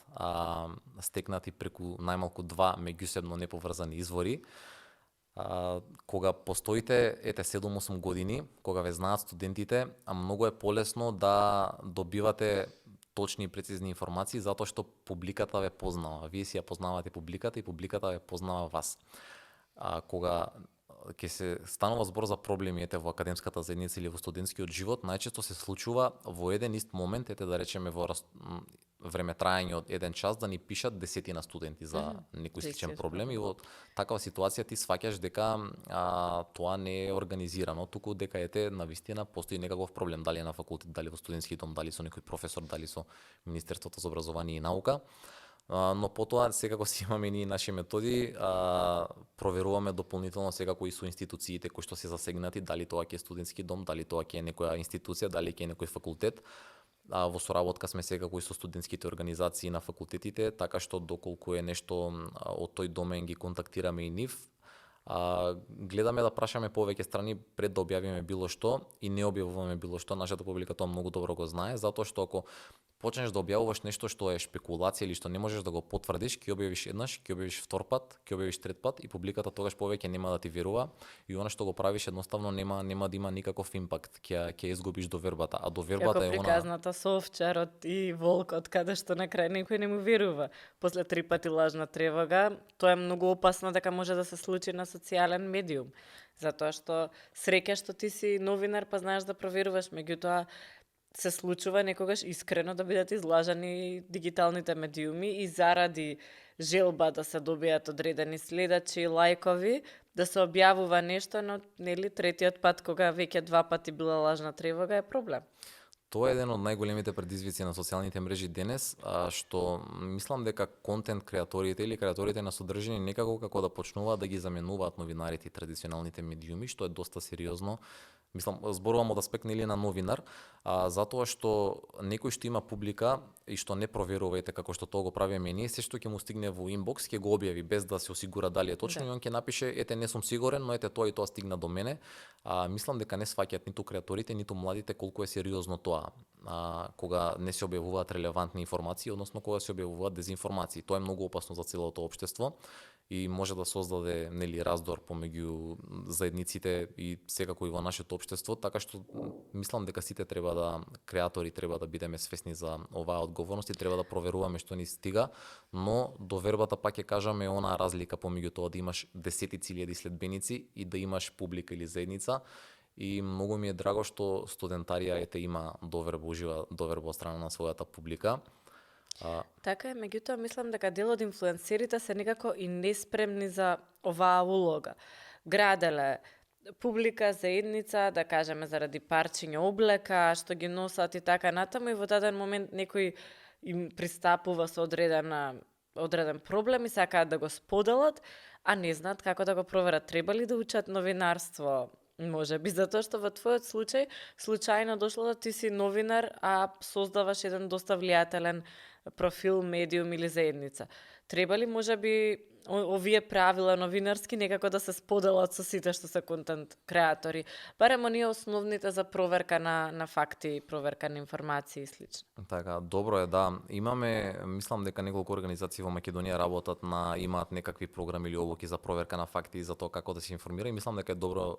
стекнати преку најмалку 2 меѓусебно неповрзани извори. Кога постоите 7-8 години, кога ве знаат студентите, многу е полесно да добивате точни и прецизни информации, затоа што публиката ве познава. Вие си ја познавате публиката и публиката ве познава вас. Кога ќе се станува збор за проблеми во академската заедница или во студентскиот живот, најчесто се случува во еден ист момент, да речеме во време трајање од 1 час, да ни пишат 10 студенти за некој сличен проблем, и во такава ситуација ти сваќаш дека тоа не е организирано, туку дека навистина постои некаков проблем, дали е на факултет, дали во студентски дом, дали со некој професор, дали со Министерството за образование и наука. Но потоа секако си имаме и наши методи, проверуваме дополнително секако и со институциите кои што се засегнати, дали тоа ќе е студентски дом, дали тоа ќе е некоја институција, дали ќе е некој факултет. Во соработка сме секако и со студентските организации на факултетите, така што доколку е нешто од тој домен ги контактираме и нив. Гледаме да прашаме повеќе страни пред да објавиме било што и не објавуваме било што. Нашата публика тоа многу добро го знае, затоа што ако почнеш да објавуваш нешто што е шпекулација или што не можеш да го потврдиш, ќе објавиш еднаш, ќе објавиш втор пат, ќе објавиш трет пат и публиката тогаш повеќе нема да ти верува и она што го правиш едноставно нема да има никаков импакт, ќе изгубиш довербата, а довербата е она. Како приказната со овчарот и волкот, каде што на крај некој не му верува. После 3 пати лажна тревога, тоа е многу опасно дека може да се случи на социјален медиум, затоа што среќа што ти си новинар па знаеш да проверуваш, меѓутоа се случува некогаш искрено да бидат излажани дигиталните медиуми и заради желба да се добијат одредени следачи, лајкови, да се објавува нешто, но нели третиот пат кога веќе 2 пати била лажна тревога е проблем. Тоа е еден од најголемите предизвици на социјалните мрежи денес, што мислам дека контент креаторите или креаторите на содржини некако како да почнуваат да ги заменуваат новинарите и традиционалните медиуми, што е доста сериозно. Мислам, зборувам од аспект нели на новинар, затоа што некој што има публика и што не проверува како што тоа го правиме ние, се што ќе му стигне во инбокс ќе го објави без да се осигура дали е точно, и он ќе напише не сум сигурен, но тоа и тоа стигна до мене. Мислам дека не сваќаат ниту креаторите, ниту младите колку е сериозно тоа. Кога не се објавуваат релевантни информации, односно кога се објавуваат дезинформации. Тоа е многу опасно за целото општество и може да создаде нели раздор помеѓу заедниците и секако и во нашето општество, така што мислам дека сите креатори треба да бидеме свесни за оваа одговорност и треба да проверуваме што ни стига, но довербата пак ќе кажаме е онаа разлика помеѓу тоа да имаш десетици илјади следбеници и да имаш публика или заедница. И многу ми е драго што студентарија има ужива доверба од страна на својата публика. Така е, меѓутоа мислам дека дел од инфлуенсерите се некако и неспремни за оваа улога. Граделе публика, заедница, да кажеме заради парчиња облека, што ги носат и така натаму, и во даден момент некој им пристапува со одреден проблем и сакаат да го споделат, а не знаат како да го проверат. Треба ли да учат новинарство? Може би, затоа што во твојот случај случајно дошло да ти си новинар, а создаваш еден доста влијателен профил, медиум или заедница. Треба ли може би овие правила новинарски некако да се споделат со сите што се контент креатори, барем оние основните за проверка на факти, проверка на информации и слично. Така, добро е, да. Имаме, мислам дека неколку организации во Македонија работат имаат некакви програми или обуки за проверка на факти и за тоа како да се информира, и мислам дека е добро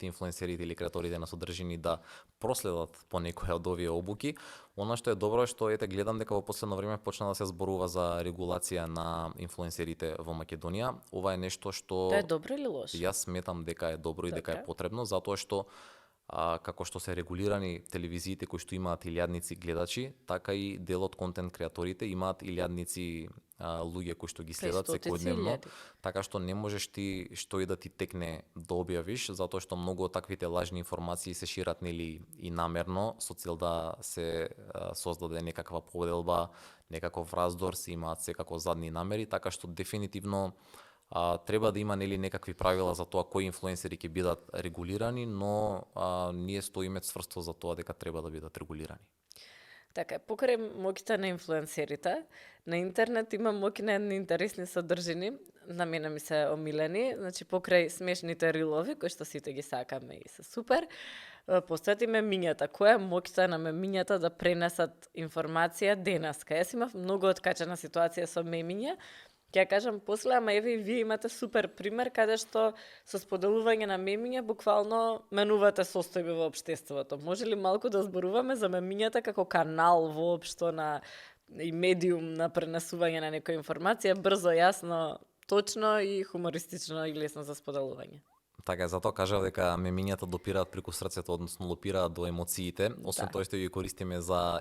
инфлуенсерите или креаторите на содржини да проследат по некоја од овие обуки. Она што е добро е што гледам дека во последно време почна да се зборува за регулација на инфлуенсерите во Македонија. Ова е нешто што Тоа е добро или лошо? Јас сметам дека е добро и дека е потребно, затоа што како што се регулирани телевизиите кои што имаат илјадници гледачи, така и дел од контент креаторите имаат илјадници луѓе кои што ги следат секојдневно, така што не можеш ти што и да ти текне да објавиш, затоа што многу од таквите лажни информации се шират нели и намерно со цел да се создаде некаква поделба, некаков раздор, се имаат секако задни намери, така што дефинитивно Треба да има нели некакви правила за тоа кои инфлуенсери ќе бидат регулирани, но ние стоиме цврсто за тоа дека треба да бидат регулирани. Така, покрај моќта на инфлуенсерите, на интернет има моќ на едни интересни содржини, на мене ми се омилени, значи покрај смешните рилови, кои што сите ги сакаме и се супер, постојат и мемињата. Која е моќта на мемињата да пренесат информација денеска? Јас имав многу откачена ситуација со мемиња, ќе ја кажам после, ама еве и вие имате супер пример каде што со споделување на мемиња буквално менувате состојби во општеството. Може ли малку да зборуваме за мемињата како канал воопшто на и медиум на пренесување на некоја информација, брзо, јасно, точно и хумористично и лесно за споделување? Така, затоа кажав дека мемињата допираат преку срцето, односно допираат до емоциите, освен тоа што ги користиме за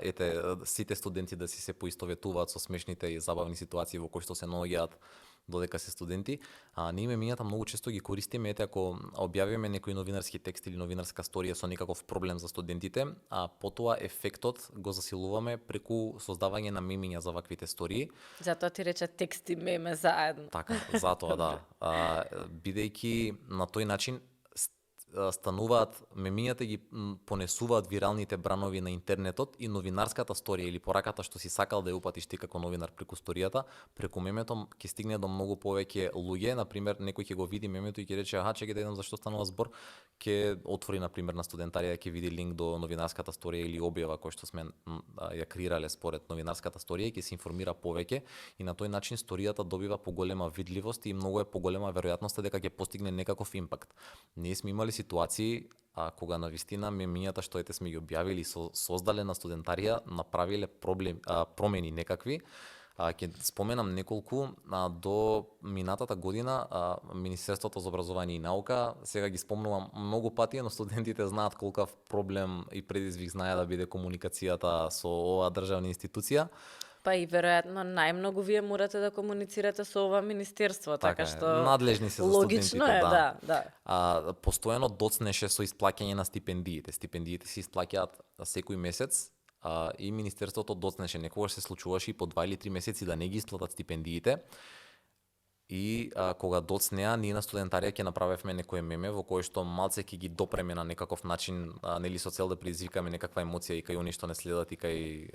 сите студенти да си се поистоветуваат со смешните и забавни ситуации во кои што се наоѓаат додека се студенти. Ние мемињата многу често ги користиме, ако објавиме некој новинарски текст или новинарска сторија со некаков проблем за студентите, а потоа ефектот го засилуваме преку создавање на мемиња за ваквите стории. Затоа ти рече текст и меме заедно. Така, затоа да. Бидејќи на тој начин стануваат мемињата, ги понесуваат виралните бранови на интернетот и новинарската сторија или пораката што си сакал да ја упатиш ти како новинар преку сторијата, преку мемето ќе стигне до многу повеќе луѓе. Например, некој ќе го види мемето и ќе рече чекај да видам зашто станува збор, ќе отвори например на студентарија, ќе види линк до новинарската сторија или објава која што сме ја креирале според новинарската сторија и ќе се информира повеќе и на тој начин сторијата добива поголема видливост и многу е поголема веројатноста дека ќе постигне некаков импакт. Ние сме имали ситуации кога навистина мемињата што сме ги објавили и создале на студентарија направиле промени некакви. Ќе споменам неколку. До минатата година Министерството за образование и наука, сега ги спомнувам многу пати, но студентите знаат колкав проблем и предизвик знае да биде комуникацијата со оваа државна институција. Па и веројатно најмногу вие морате да комуницирате со ова министерство, така што надлежни се за студентите, логично е, да. Постојано доцнеше со исплаќање на стипендиите. Стипендиите се исплаќаат секој месец и министерството доцнеше. Некогаш се случуваше и по 2 или 3 месеци да не ги исплатат стипендиите. И кога доцнеа, ние на студентарија ќе направевме некое меме во кое што малце ќе ги допреме на некаков начин, нели со цел да предизвикаме некаква емоција и кај они што не следат и кај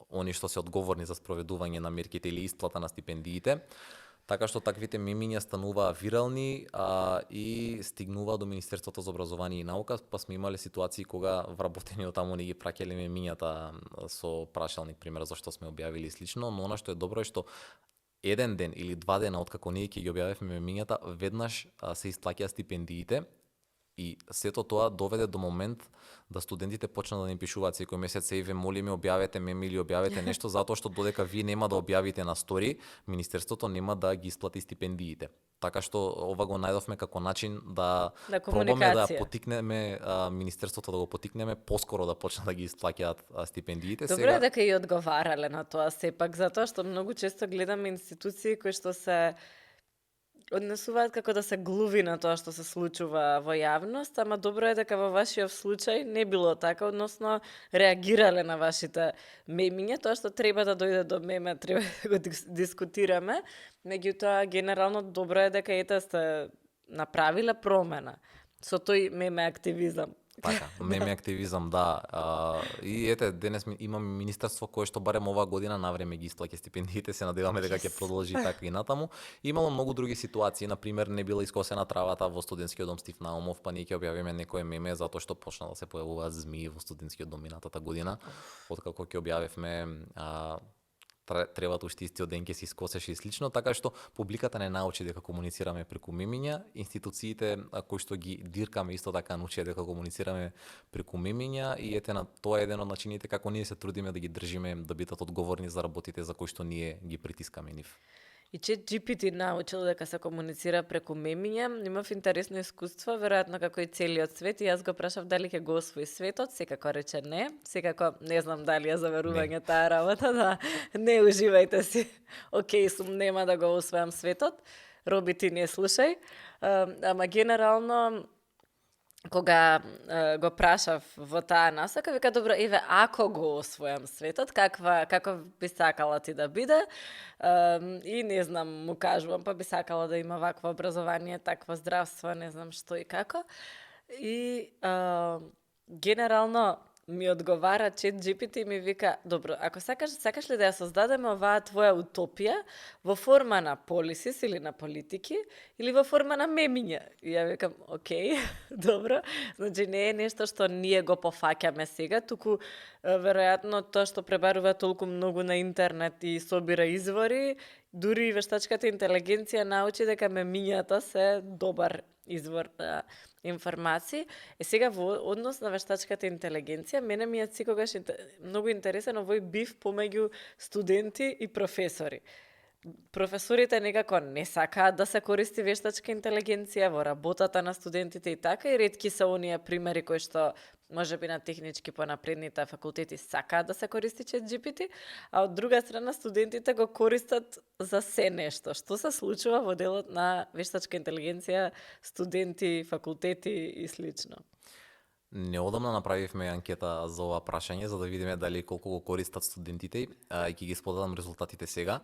они што се одговорни за спроведување на мерките или исплата на стипендиите. Така што таквите мемиња стануваа вирални и стигнува до Министерството за образование и наука, па сме имале ситуации кога вработени од таму не ги праќале мемињата со прашалник, пример, зашто сме објавили и слично, но она што е добро е што еден ден или 2 дена откако ние ќе ги објавивме мемињата, веднаш се исплаќаа стипендиите. И сето тоа доведе до момент да студентите почнаа да ни пишуваат секој месец: "Еве, молиме, објавете меми или објавете нешто, затоа што додека вие нема да објавите на стори, министерството нема да ги исплати стипендиите." Така што ова го најдовме како начин да пробаме да потикнеме министерството, да го потикнеме поскоро да почне да ги исплаќаат стипендиите. Добро е дека и одговарале на тоа сепак, затоа што многу често гледаме институции кои што се однесуваат како да се глуви на тоа што се случува во јавност, ама добро е дека во вашиот случај не било така, односно реагирале на вашите мемиња, тоа што треба да дојде до меме, треба да го дискутираме, меѓутоа генерално добро е дека сте направиле промена со тој меме активизам. Така, меме активизам, да. И денес имаме министерство кое што барем оваа година навреме ги исплаќа стипендиите, се надеваме дека ќе продолжи така и натаму. Имало многу други ситуации, например, не била искосена травата во студентскиот дом Стив Наумов, па ние ќе објавиме некое меме затоа што почна да се појавуваат змии во студентскиот дом минатата година, откако ќе објавивме требата уште истиот ден ќе се искосеше и слично, така што публиката не научи дека комуницираме преку мемиња, институциите кои што ги диркаме исто така научи дека комуницираме преку мемиња и на тоа е еден од начините како ние се трудиме да ги држиме да бидат одговорни за работите за кои што ние ги притискаме нив. И ChatGPT научил дека се комуницира преку мемиња. Имав интересно искуство, веројатно како и целиот свет, и јас го прашав дали ќе го освои светот, секако рече не. Секако не знам дали е заверување таа работа, да не уживајте си. Океј сум, нема да го освојам светот. Роби, ти не слушај. Ама генерално кога го прашав во таа насока, вика, добро, еве, ако го освојам светот, каков би сакала ти да биде? И не знам, му кажувам, па би сакала да има вакво образование, такво здравство, не знам што и како. И генерално ми одговара ChatGPT и ми вика, добро, ако сакаш ли да ја создадеме оваа твоја утопија во форма на полисис или на политики, или во форма на мемиња? И ја викам, окей, добро, значи не е нешто што ние го пофаќаме сега, туку веројатно тоа што пребарува толку многу на интернет и собира извори, дури и вештачката интелигенција научи дека мемињата се добар извор на информации. Сега во однос на вештачката интелигенција, мене ми е секогаш многу интересен овој бив помеѓу студенти и професори. Професорите некако не сакаат да се користи вештачка интелигенција во работата на студентите и така, и ретки се оние примери кои што можеби на технички понапредните факултети сакаат да се користи ChatGPT, а од друга страна студентите го користат за се нешто. Што се случува во делот на вештачка интелигенција, студенти, факултети и слично? Неодамна направивме анкета за ова прашање за да видиме дали колку го користат студентите и ќе ги споделам резултатите сега.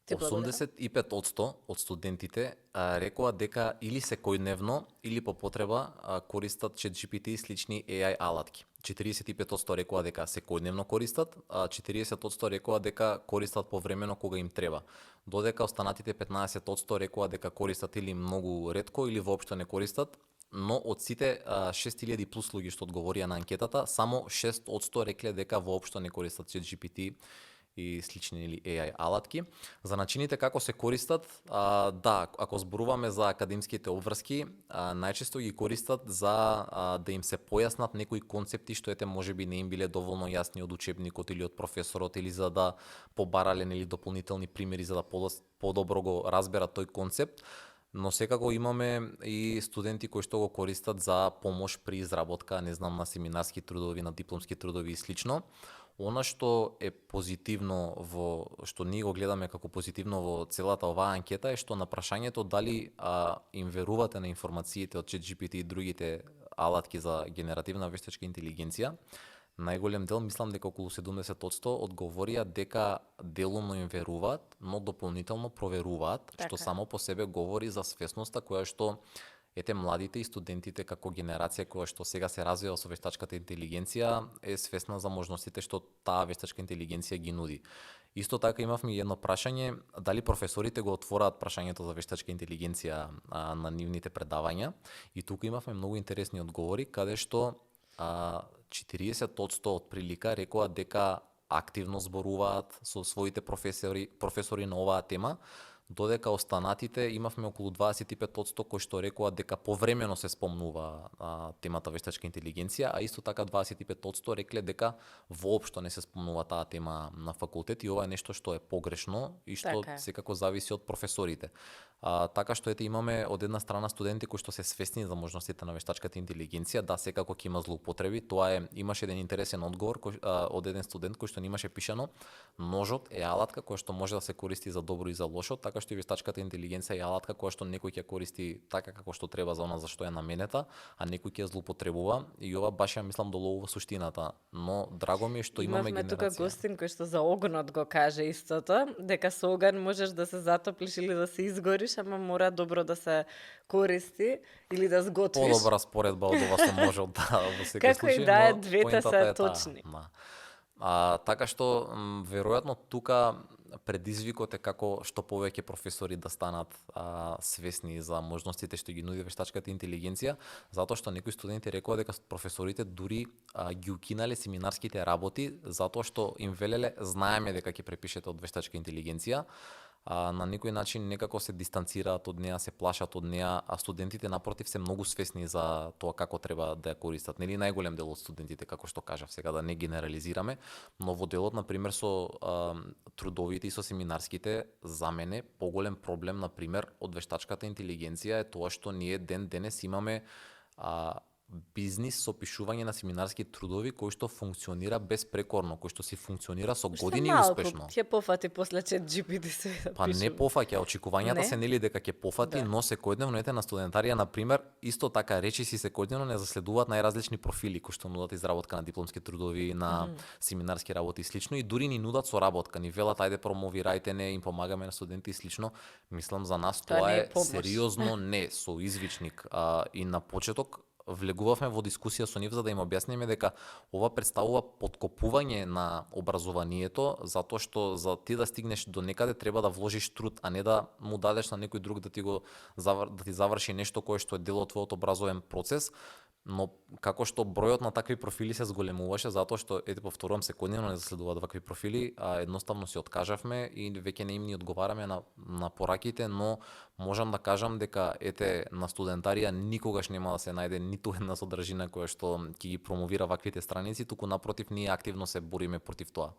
85% од студентите рекоа дека или секојдневно или по потреба користат ChatGPT и слични AI алатки. 45% рекоа дека секојдневно користат, а 40% рекоа дека користат повремено кога им треба. Додека останатите 15% рекоа дека користат или многу ретко или воопшто не користат, но од сите 6000 плюс луѓе што одговорија на анкетата, само 6% рекле дека воопшто не користат ChatGPT и слични или AI алатки. За начините како се користат, да, ако зборуваме за академските обврски, најчесто ги користат за да им се појаснат некои концепти што ете можеби не им биле доволно јасни од учебникот или од професорот, или за да побарале или дополнителни примери за да подобро го разберат тој концепт. Но секако имаме и студенти кои што го користат за помош при изработка, не знам, на семинарски трудови, на дипломски трудови и слично. Она што е позитивно што ние го гледаме како позитивно во целата оваа анкета е што на прашањето дали им верувате на информациите од ChatGPT и другите алатки за генеративна вештачка интелигенција, најголем дел, мислам дека околу 70% одговорија дека делумно им веруваат, но дополнително проверуваат, така, што само по себе говори за свесноста која што младите и студентите како генерација која што сега се развива со вештачката интелигенција е свесна за можностите што таа вештачка интелигенција ги нуди. Исто така имавме едно прашање дали професорите го отвораат прашањето за вештачка интелигенција на нивните предавања, и тука имавме многу интересни одговори каде што 40% од прилика рекоа дека активно зборуваат со своите професори на оваа тема, додека останатите имавме околу 25% кои што рекоа дека повремено се спомнува темата вештачка интелигенција, а исто така 25% рекле дека воопшто не се спомнува таа тема на факултет, и ова е нешто што е погрешно и што така секако зависи од професорите. Така што имаме од една страна студенти кои што се свесни за можностите на вештачката интелигенција, да, секако ќе има злоупотреби. Тоа имаше еден интересен одговор од еден студент кој што имаше пишано: ножот е алатка која што може да се користи за добро и за лошо, така што и вештачката интелигенција е алатка која што некој ќе користи така како што треба за она за што е наменета, а некој ќе злоупотребува, и ова баш ја мислам доловува суштината. Но драго ми е што имаме генерација. Имавме тука гостин кој што за огнот го каже истото, дека со оган можеш да се затоплиш или да се изгориш, ама мора добро да се користи или да сготвиш. Подобра споредба од ова со можот, да, во секој случај. Како и да е, двете се точни. Така што веројатно тука предизвикот е како што повеќе професори да станат свесни за можностите што ги нуди вештачката интелигенција, затоа што некои студенти рекоа дека професорите дури ги укинале семинарските работи затоа што им велеле: знаеме дека ќе препишете од вештачка интелигенција. На некој начин некако се дистанцираат од неа, се плашат од неа, а студентите напротив се многу свесни за тоа како треба да ја користат. Нели најголем дел од студентите, како што кажав сега, да не генерализираме, но во делот на пример со трудовите и со семинарските, за мене поголем проблем на пример од вештачката интелигенција е тоа што ние ден денес имаме бизнис со пишување на семинарски трудови кој што функционира безпрекорно, кој што си функционира со Уште години малку успешно. ќе пофати после ChatGPT се да Па не пофаќа, очекувањата Не? се нели дека ќе пофати, Да. но секојдневно ете на студентарија на пример, исто така речиси секојдневно не заследуваат најразлични профили кои што нудат изработка на дипломски трудови, на семинарски работи и слично, и дури ни нудат соработка, ни велат ајде промовирајте не, им помагаме на студенти и слично. Мислам за нас Тоа тоа не е е помош. сериозно не со извичник, и на почеток влегувавме во дискусија со нив за да им објасниме дека ова представува подкопување на образованието, затоа што за ти да стигнеш до некаде треба да вложиш труд, а не да му дадеш на некој друг да ти да ти заврши нешто кое што е дел од твојот образовен процес. Но како што бројот на такви профили се зголемуваше, затоа што, ете повторувам, секојдневно не заследуваат вакви профили, а едноставно се откажавме и веќе не им ни одговараме на пораките, но можам да кажам дека ете на студентарија никогаш нема да се најде ниту една содржина која што ќе ги промовира ваквите страници, туку напротив ние активно се бориме против тоа.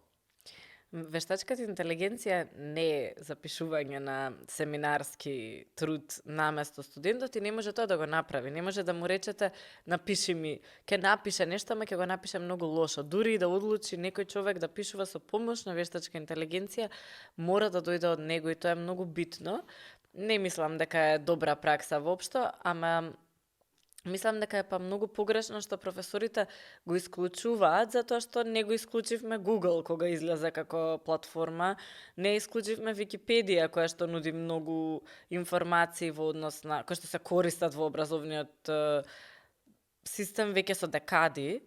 Вештачката интелигенција не е запишување на семинарски труд наместо студентот и не може тоа да го направи. Не може да му речете напиши ми, ќе напише нешто, ама ќе го напише многу лошо. Дури и да одлучи некој човек да пишува со помош на вештачка интелигенција, мора да дојде од него и тоа е многу битно. Не мислам дека е добра пракса воопшто, ама мислам дека е па многу погрешно што професорите го исклучуваат затоа што не го исклучивме Google кога излезе како платформа, не исклучивме Википедија која што нуди многу информации во однос на кои што се користат во образовниот систем веќе со декади.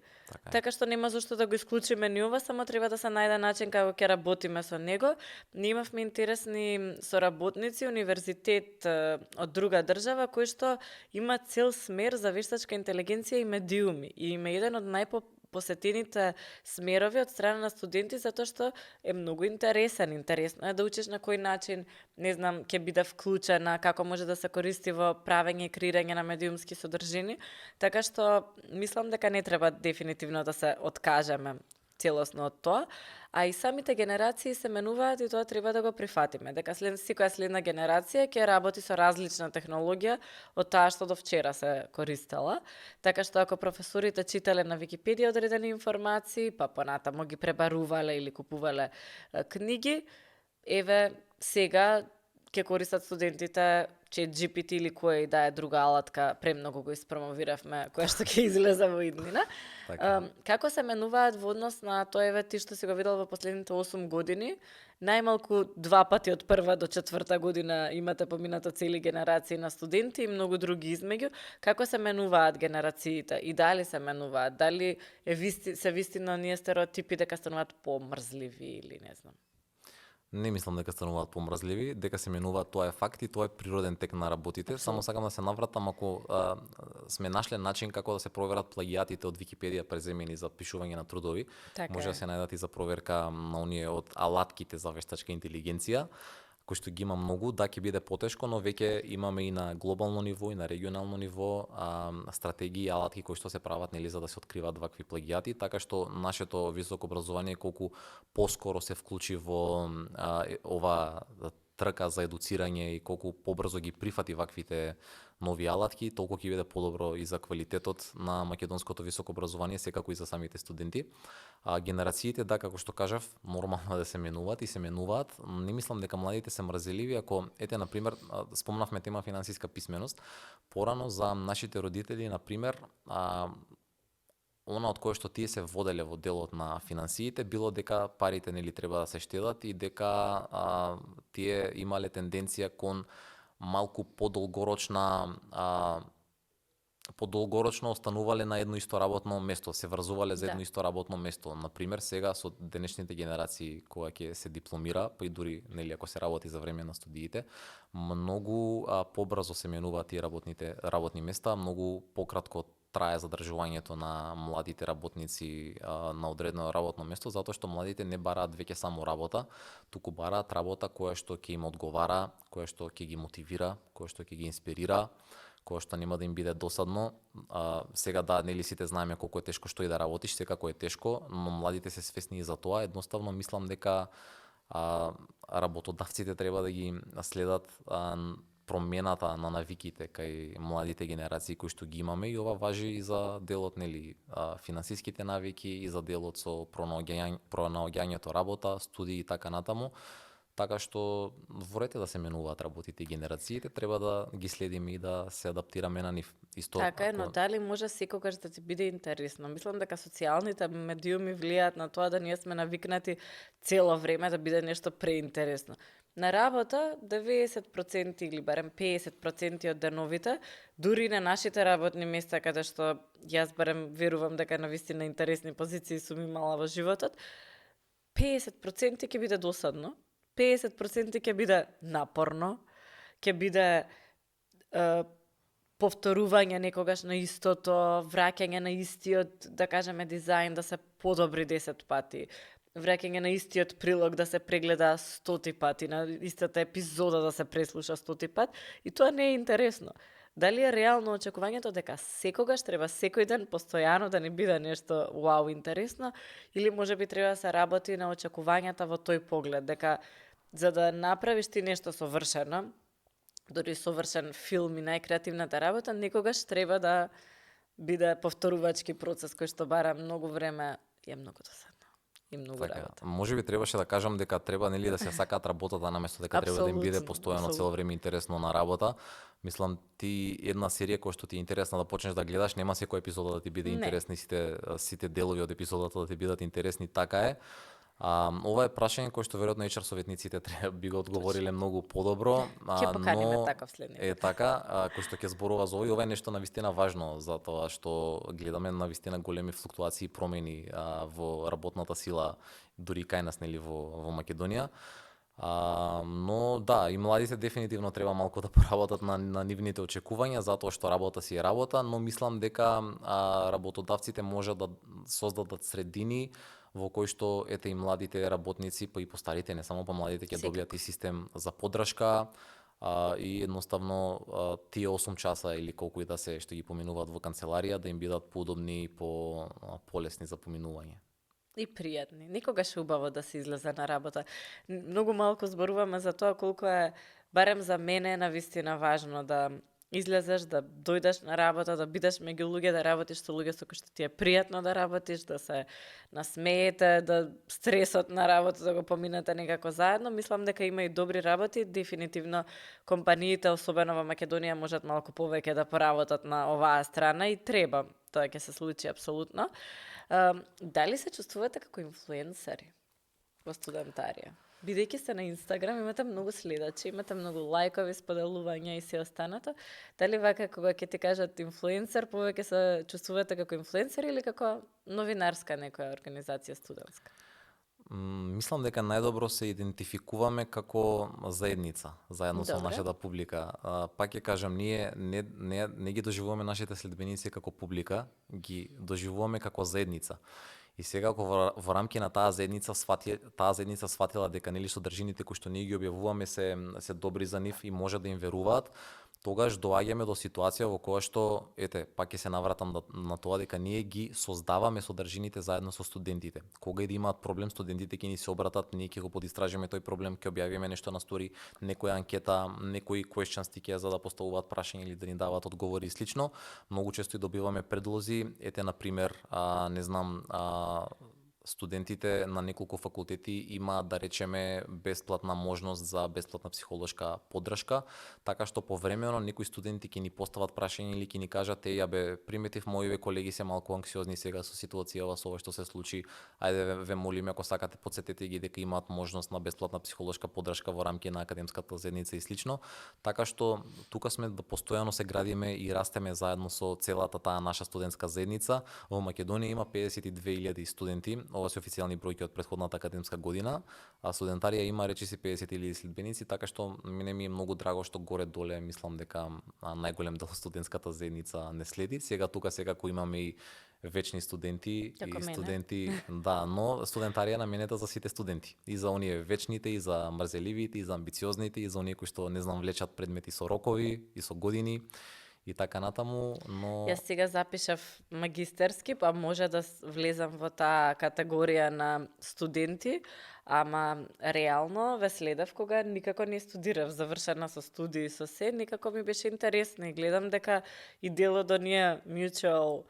Така што нема зошто да го исклучиме ни ова, само треба да се најде начин како ќе работиме со него. Ние имавме интересни соработници, универзитет од друга држава кој што има цел смер за вештачка интелигенција и медиуми. И има еден од посетените смерови од страна на студенти затоа што е многу интересен. Интересно е да учиш на кој начин, не знам, ќе биде вклучена, како може да се користи во правење и креирање на медиумски содржини. Така што мислам дека не треба дефинитивно да се откажеме целосно од тоа, а и самите генерации се менуваат и тоа треба да го прифатиме, дека секоја следна генерација ќе работи со различна технологија од таа што до вчера се користела. Така што ако професорите читале на Википедија одредени информации, па понатаму ги пребарувале или купувале книги, еве сега ќе користат студентите ChatGPT или која и да е друга алатка, премногу го испромовиравме, која што ќе излезе во иднина. Како се менуваат во однос на тоа, еве ти што си го видел во последните 8 години, најмалку 2 пати од прва до 4та година имате поминато цели генерации на студенти и многу други измеѓу. Како се менуваат генерациите и дали се менуваат? Дали се вистина оние стереотипи дека стануваат помрзливи или не знам? Не мислам дека стануваат помрзливи, дека се менуваат, тоа е факт и тоа е природен тек на работите. Само сакам да се навратам, ако сме нашле начин како да се проверат плагиатите од Википедија преземени за пишување на трудови, може да се најдат и за проверка на оние од алатките за вештачка интелигенција, кој што ги има многу, да ќе биде потешко, но веќе имаме и на глобално ниво и на регионално ниво стратегии и алатки кои што се прават нели за да се откриваат вакви плагиати, така што нашето високо образование колку поскоро се вклучи во ова трка за едуцирање и колку побрзо ги прифати ваквите нови алатки, толку ќе биде подобро и за квалитетот на македонското високо образование, секако и за самите студенти. Генерациите, да, како што кажав, нормално да се менуваат и се менуваат. Не мислам дека младите се мрзеливи, ако, ете, например, спомнавме тема финансиска писменост, порано за нашите родители, например, она од кое што тие се воделе во делот на финансиите било дека парите нели треба да се штедат и дека тие имале тенденција кон малку подолгорочно останувале на едно исто работно место, се врзувале за едно исто работно место. Например, сега со денешните генерации кога ќе се дипломира, па и дури нели ако се работи за време на студиите, многу побрзо се менуваат тие работни места, многу пократко трае задржувањето на младите работници на одредено работно место, затоа што младите не бараат веќе само работа, туку бараат работа која што ќе им одговара, која што ќе ги мотивира, која што ќе ги инспирира, која што нема да им биде досадно. Сега да, нели сите знаеме колку е тешко што и да работиш, секако е тешко, но младите се свесни и за тоа. Едноставно мислам дека работодавците треба да ги следат промената на навиките кај младите генерации кои што ги имаме, и ова важи и за делот, нели, финансиските навики, и за делот со пронаоѓањето работа, студии и така натаму. Така што ворете да се менуваат работите и генерациите, треба да ги следиме и да се адаптираме на нив. Исто, Така е, но дали може секогаш да ти биде интересно? Мислам дека социјалните медиуми влијаат на тоа да ние сме навикнати цело време да биде нешто преинтересно. На работа 90% или барем 50% од деновите, дури на нашите работни места каде што јас барем верувам дека на вистина интересни позиции сум имала во животот, 50% ќе биде досадно, 50% ќе биде напорно, ќе биде повторување некогаш на истото, враќање на истиот, да кажеме, дизајн да се подобри 10 пати, враќање на истиот прилог да се прегледа 100 пати, на истата епизода да се преслуша 100 пат, и тоа не е интересно. Дали е реално очекувањето дека секогаш треба секој ден постојано да ни биде нешто вау интересно, или можеби треба да се работи на очекувањата во тој поглед, дека за да направиш ти нешто совршено, дори совршен филм и најкреативната работа, некогаш треба да биде повторувачки процес кој што бара многу време и е многу досадно. И многу работа. Можеби требаше да кажам дека треба, нели, да се сакаат работата наместо дека треба да им биде постојано цело време интересно на работа. Мислам, ти една серија која што ти е интересна да почнеш да гледаш, нема секој епизода да ти биде интересни, сите делови од епизодата да ти бидат интересни, така е. Ова е прашање кое што веројатно HR советниците треба би го одговориле многу подобро, ќе поканиме таков следниот. Е така, кој што ќе зборува за ова е нешто навистина важно, затоа што гледаме навистина големи флуктуации и промени во работната сила, дури кај нас, нели, во Македонија. Но да, и младите дефинитивно треба малку да поработат на нивните очекувања, затоа што работа си е работа, но мислам дека работодавците може да создадат средини во кој што ете и младите работници, па и постарите, не само па младите, ќе добијат и систем за поддршка, и едноставно тие 8 часа или колку и да се што ги поминуваат во канцеларија да им бидат поудобни и полесни за поминување. И пријатни. Никогаш е убаво да се излезе на работа. Многу малку зборуваме за тоа колку е, барем за мене, навистина важно да излезеш, да дојдеш на работа, да бидеш меѓу луѓе, да работиш со луѓе со кои што ти е пријатно да работиш, да се насмеете, да стресот на работа да го поминете некако заедно. Мислам дека има и добри работи, дефинитивно компаниите, особено во Македонија, можат малку повеќе да поработат на оваа страна и треба. Тоа ќе се случи апсолутно. Дали се чувствувате како инфлуенсери во студентарија? Бидејќи сте на Инстаграм, имате многу следачи, имате многу лајкови, споделувања и се останато. Дали вака кога ќе ти кажат инфлуенсер, повеќе се чувствувате како инфлуенсер или како новинарска некоја организација студентска? Мислам дека најдобро се идентификуваме како заедница, заедно со нашата публика. Пак ќе кажам, ние не ги доживуваме нашите следбеници како публика, ги доживуваме како заедница. И сега во рамки на таа заедница сватила дека нели содржините кои што ние ги објавуваме се добри за нив и може да им веруваат, тогаш доаѓаме до ситуација во која што, пак ќе се навратам на тоа дека ние ги создаваме содржините заедно со студентите. Кога и да имаат проблем, студентите ќе ни се обратат, ние ќе го подистражиме тој проблем, ќе објавиме нешто на стори, некоја анкета, некои question sticker за да поставуваат прашања или да ни даваат одговори и слично. Многу често и добиваме предлози, на пример, студентите на неколку факултети имаат, да речеме, бесплатна можност за бесплатна психолошка поддршка, така што повремено некои студенти ќе ни постават прашање или ќе ни кажат: приметив моите колеги се малку анксиозни сега со ситуацијава со ова што се случи, ајде ве молиме ако сакате потсетете ги дека имаат можност на бесплатна психолошка поддршка во рамки на академската заедница и слично, така што тука сме да постојано се градиме и растеме заедно со целата таа наша студентска заедница. Во Македонија има 52.000 студенти. Ова се официјални бројки од претходната академска година, а студентарија има речиси 50.000 следбеници, така што мене ми е многу драго што горе-доле мислам дека најголем дел студентската заедница не следи. Сега кога имаме и вечни студенти и студенти, да, но студентарија наменета за сите студенти, и за оние вечните, и за мрзеливите, и за амбициозните, и за оние кои што влечат предмети со рокови и со години, и така натаму, но Јас сега запишав магистерски, па може да влезам во таа категорија на студенти, ама реално ве следев кога никако не студирав, завршена со студии со се, никако ми беше интересно и гледам дека и дел од оние mutual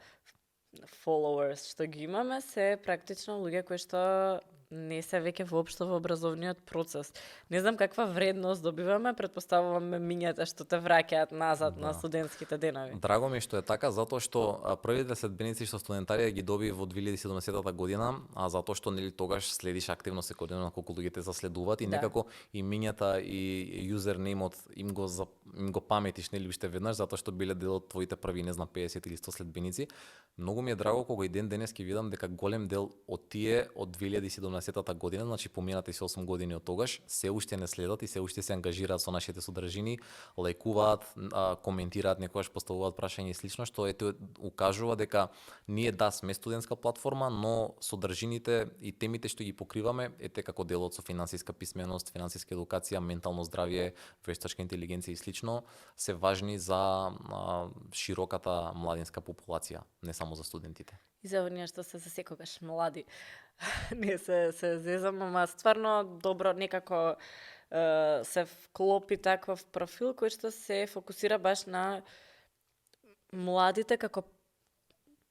followers што ги имаме се практично луѓе кои што не се веќе воопшто во образовниот процес. Не знам каква вредност добиваме, претпоставуваме мињата што те враќаат назад на студентските денови. Драго ми е што е така, затоа што првите следбеници што студентарија ги доби во 2017 година, а затоа што нели тогаш следиш активно секојдневно колку луѓе те заследуваат и некако и мињата и юзернеймот им го паметиш нели уште веднаш затоа што биле дел од твоите први не знам 50 или 100 следбеници. Многу ми е драго кога и ден денес ќе видам дека голем дел од тие од 2017 година, значи поминати се 8 години од тогаш, се уште не следат и се уште се ангажираат со нашите содржини, лајкуваат, коментираат, некогаш поставуваат прашања и слично, што ето укажува дека ние сме студентска платформа, но содржините и темите што ги покриваме ете како делот со финансиска писменост, финансиска едукација, ментално здравје, вештачка интелигенција и слично се важни за широката младинска популација, не само за студентите. И за оние што се за секогаш млади. Не се зезам, ама стварно добро некако се вклопи таков профил кој што се фокусира баш на младите како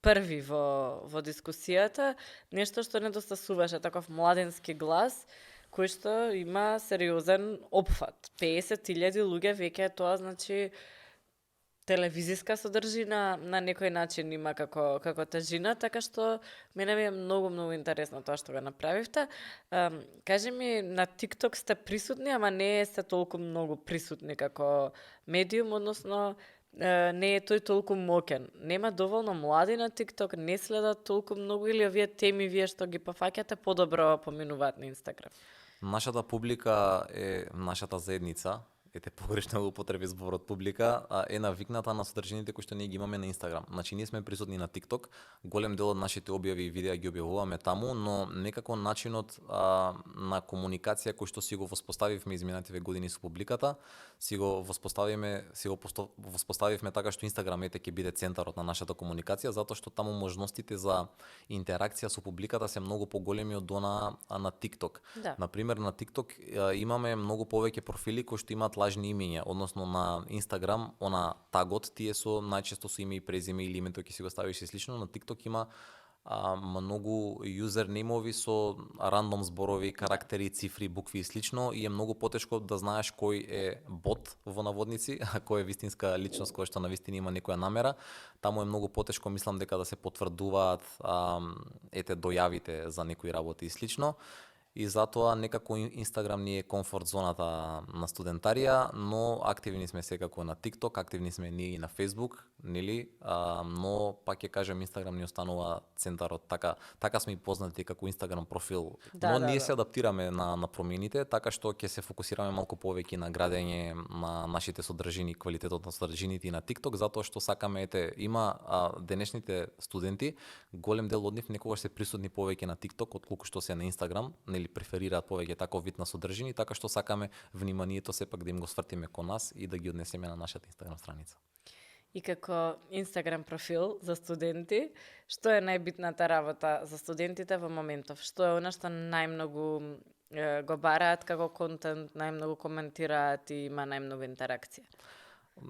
први во дискусијата, нешто што недостасуваше, таков младенски глас кој што има сериозен опфат. 50.000 луѓе веќе тоа значи телевизиска содржина на некој начин има како тежина, така што мене ми е многу интересно тоа што го направивте. Кажи ми, на TikTok сте присутни, ама не сте толку многу присутни како медиум, односно не е тој толку моќен. Нема доволно млади на TikTok, не следат толку многу или овие теми вие што ги пофаќате подобро поминуваат на Instagram? Нашата публика е нашата заедница, ете погрешно употреби зборот публика, е навикната на содржините кои што ние ги имаме на Инстаграм. Значи ние сме присутни на TikTok, голем дел од нашите објави и видеа ги објавуваме таму, но некако начинот на комуникација кој што си го воспоставивме изминативе години со публиката, си го воспоставивме така што Инстаграм ете ќе биде центарот на нашата комуникација, затоа што таму можностите за интеракција со публиката се многу поголеми од она на TikTok. Да. Например, на TikTok имаме многу повеќе профили кои што имаат лажни имиња, односно на Инстаграм, она тагот тие со најчесто со име и презиме или името ќе си го ставиш и слично, на TikTok има многу юзернеймови со рандом зборови, карактери, цифри, букви и слично и е многу потешко да знаеш кој е бот во наводници, а кој е вистинска личност која што навистина има некоја намера. Таму е многу потешко, мислам дека да се потврдуваат ете дојавите за некои работи и слично. И затоа некако Инстаграм ни е комфорт зоната на студентарија, но активни сме секако на TikTok, активни сме ние и на Facebook, нели? Но пак ќе кажем Инстаграм ни останува центарот, така сме и познати како Инстаграм профил. Но ние се адаптираме на промените, така што ќе се фокусираме малку повеќе на градење на нашите содржини, квалитетот на содржините и на TikTok, затоа што сакаме ете има денешните студенти, голем дел од нив некогаш се присутни повеќе на TikTok отколку што се на Инстаграм, нели преферираат повеќе таков вид на содржини, така што сакаме вниманието сепак да им го свртиме кон нас и да ги однесеме на нашата Инстаграм страница. И како Инстаграм профил за студенти, што е најбитната работа за студентите во моментов? Што е она што најмногу го бараат како контент, најмногу коментираат и има најмногу интеракција?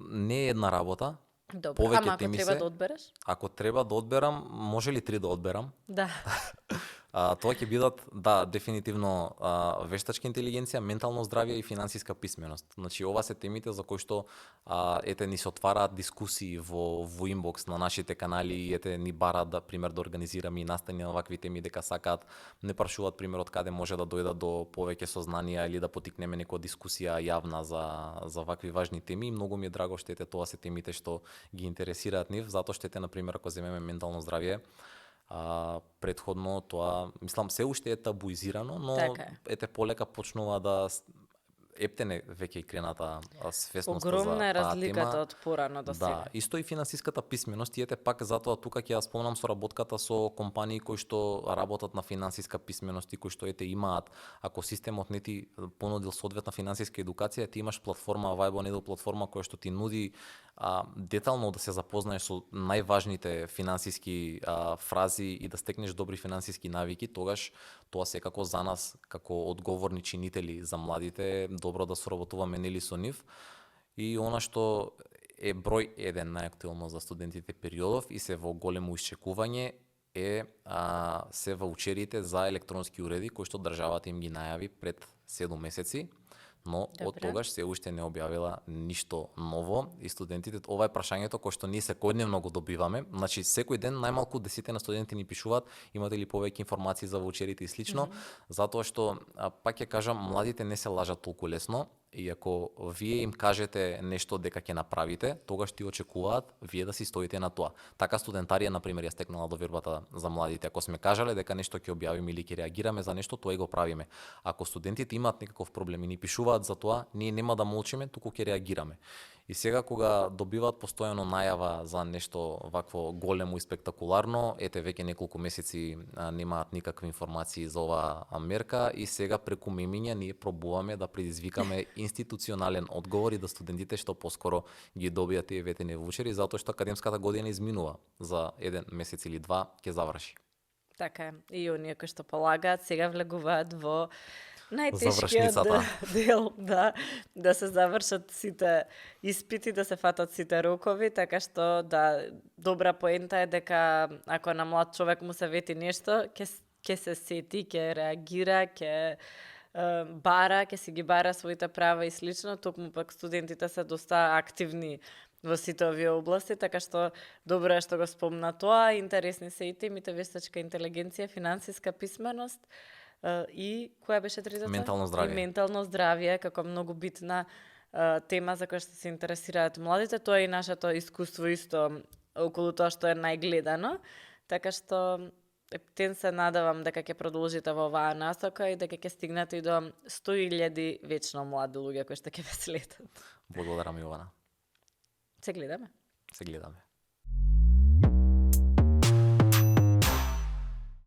Не е една работа. Добро, ама ако треба да одбереш? Ако треба да одберам, може ли 3 да одберам? Да. Тоа ќе бидат, да, дефинитивно вештачка интелигенција, ментално здравје и финансиска писменост. Значи, ова се темите за кои што ете ни се отвараат дискусии во инбокс на нашите канали и ете ни бараат да пример да организираме и настани на вакви теми дека сакаат, не прашуваат пример од каде може да дојдат до повеќе сознанија или да потикнеме некоја дискусија јавна за вакви важни теми. И многу ми е драго што ете тоа се темите што ги интересираат нив, затоа што ете на пример ако земеме ментално здравје, предходно тоа, мислам, се уште е табуизирано, но ете полека почнува да ептене веќе и крената свесноста за таа тема. Огромна е разликата од порано до сега. Да, исто и финансиската писменост, и ете пак затоа тука ќе ја спомнам соработката со компании кои што работат на финансиска писменост и кои што ете имаат, ако системот не ти понудил соодветна финансиска едукација, ти имаш платформа Vibe Needle платформа која што ти нуди детално да се запознаеш со најважните финансиски фрази и да стекнеш добри финансиски навики, тогаш тоа секако за нас како одговорни чинители за младите е добро да соработуваме нели со нив. И она што е број 1 најактуелно за студентите периодов и се во големо исчекување е се ваучерите за електронски уреди кои што државата им ги најави пред 7 месеци, но од тогаш се уште не објавила ништо ново и студентите, ова е прашањето кое што ние секојдневно го добиваме. Значи секој ден најмалку 10 на студенти ни пишуваат имате ли повеќе информации за ваучерите и слично, затоа што пак ќе кажам младите не се лажат толку лесно. И ако вие им кажете нешто дека ќе направите, тогаш ти очекуваат вие да си стоите на тоа. Така студентарија, например, ја стекнала довербата за младите. Ако сме кажале дека нешто ќе објавиме или ќе реагираме за нешто, тоа и го правиме. Ако студентите имаат некаков проблем и ни пишуваат за тоа, ние нема да молчиме, туку ќе реагираме. И сега кога добиваат постојано најава за нешто вакво големо и спектакуларно, ете веќе неколку месеци немаат никакви информации за оваа мерка и сега преку мемиња ние пробуваме да предизвикаме институционален одговор и да студентите што поскоро ги добијат тие ветени ваучери, затоа што академската година изминува за 1 месец или 2 ќе заврши. Така е. И оние кои што полагаат сега влегуваат во најтешкиот дел, да се завршат сите испити, да се фатат сите рокови, така што добра поента е дека ако на млад човек му се вети нешто, ќе се сети, ќе реагира, ќе бара, ќе си ги бара своите права и слично, токму пак студентите се доста активни во сите овие области, така што добро е што го спомна тоа, интересни се и темите вештачка интелигенција, финансиска писменост, и која беше третата? Ментално здравје. И ментално здравје како многу битна тема за која што се интересираат младите. Тоа е и нашето искуство исто околу тоа што е најгледано. Така што ептен се надавам дека ќе продолжите во оваа насока и дека ќе стигнете и до 100.000 вечно млади луѓе кои што ќе ве следат. Благодарам, Јована. Се гледаме. Се гледаме.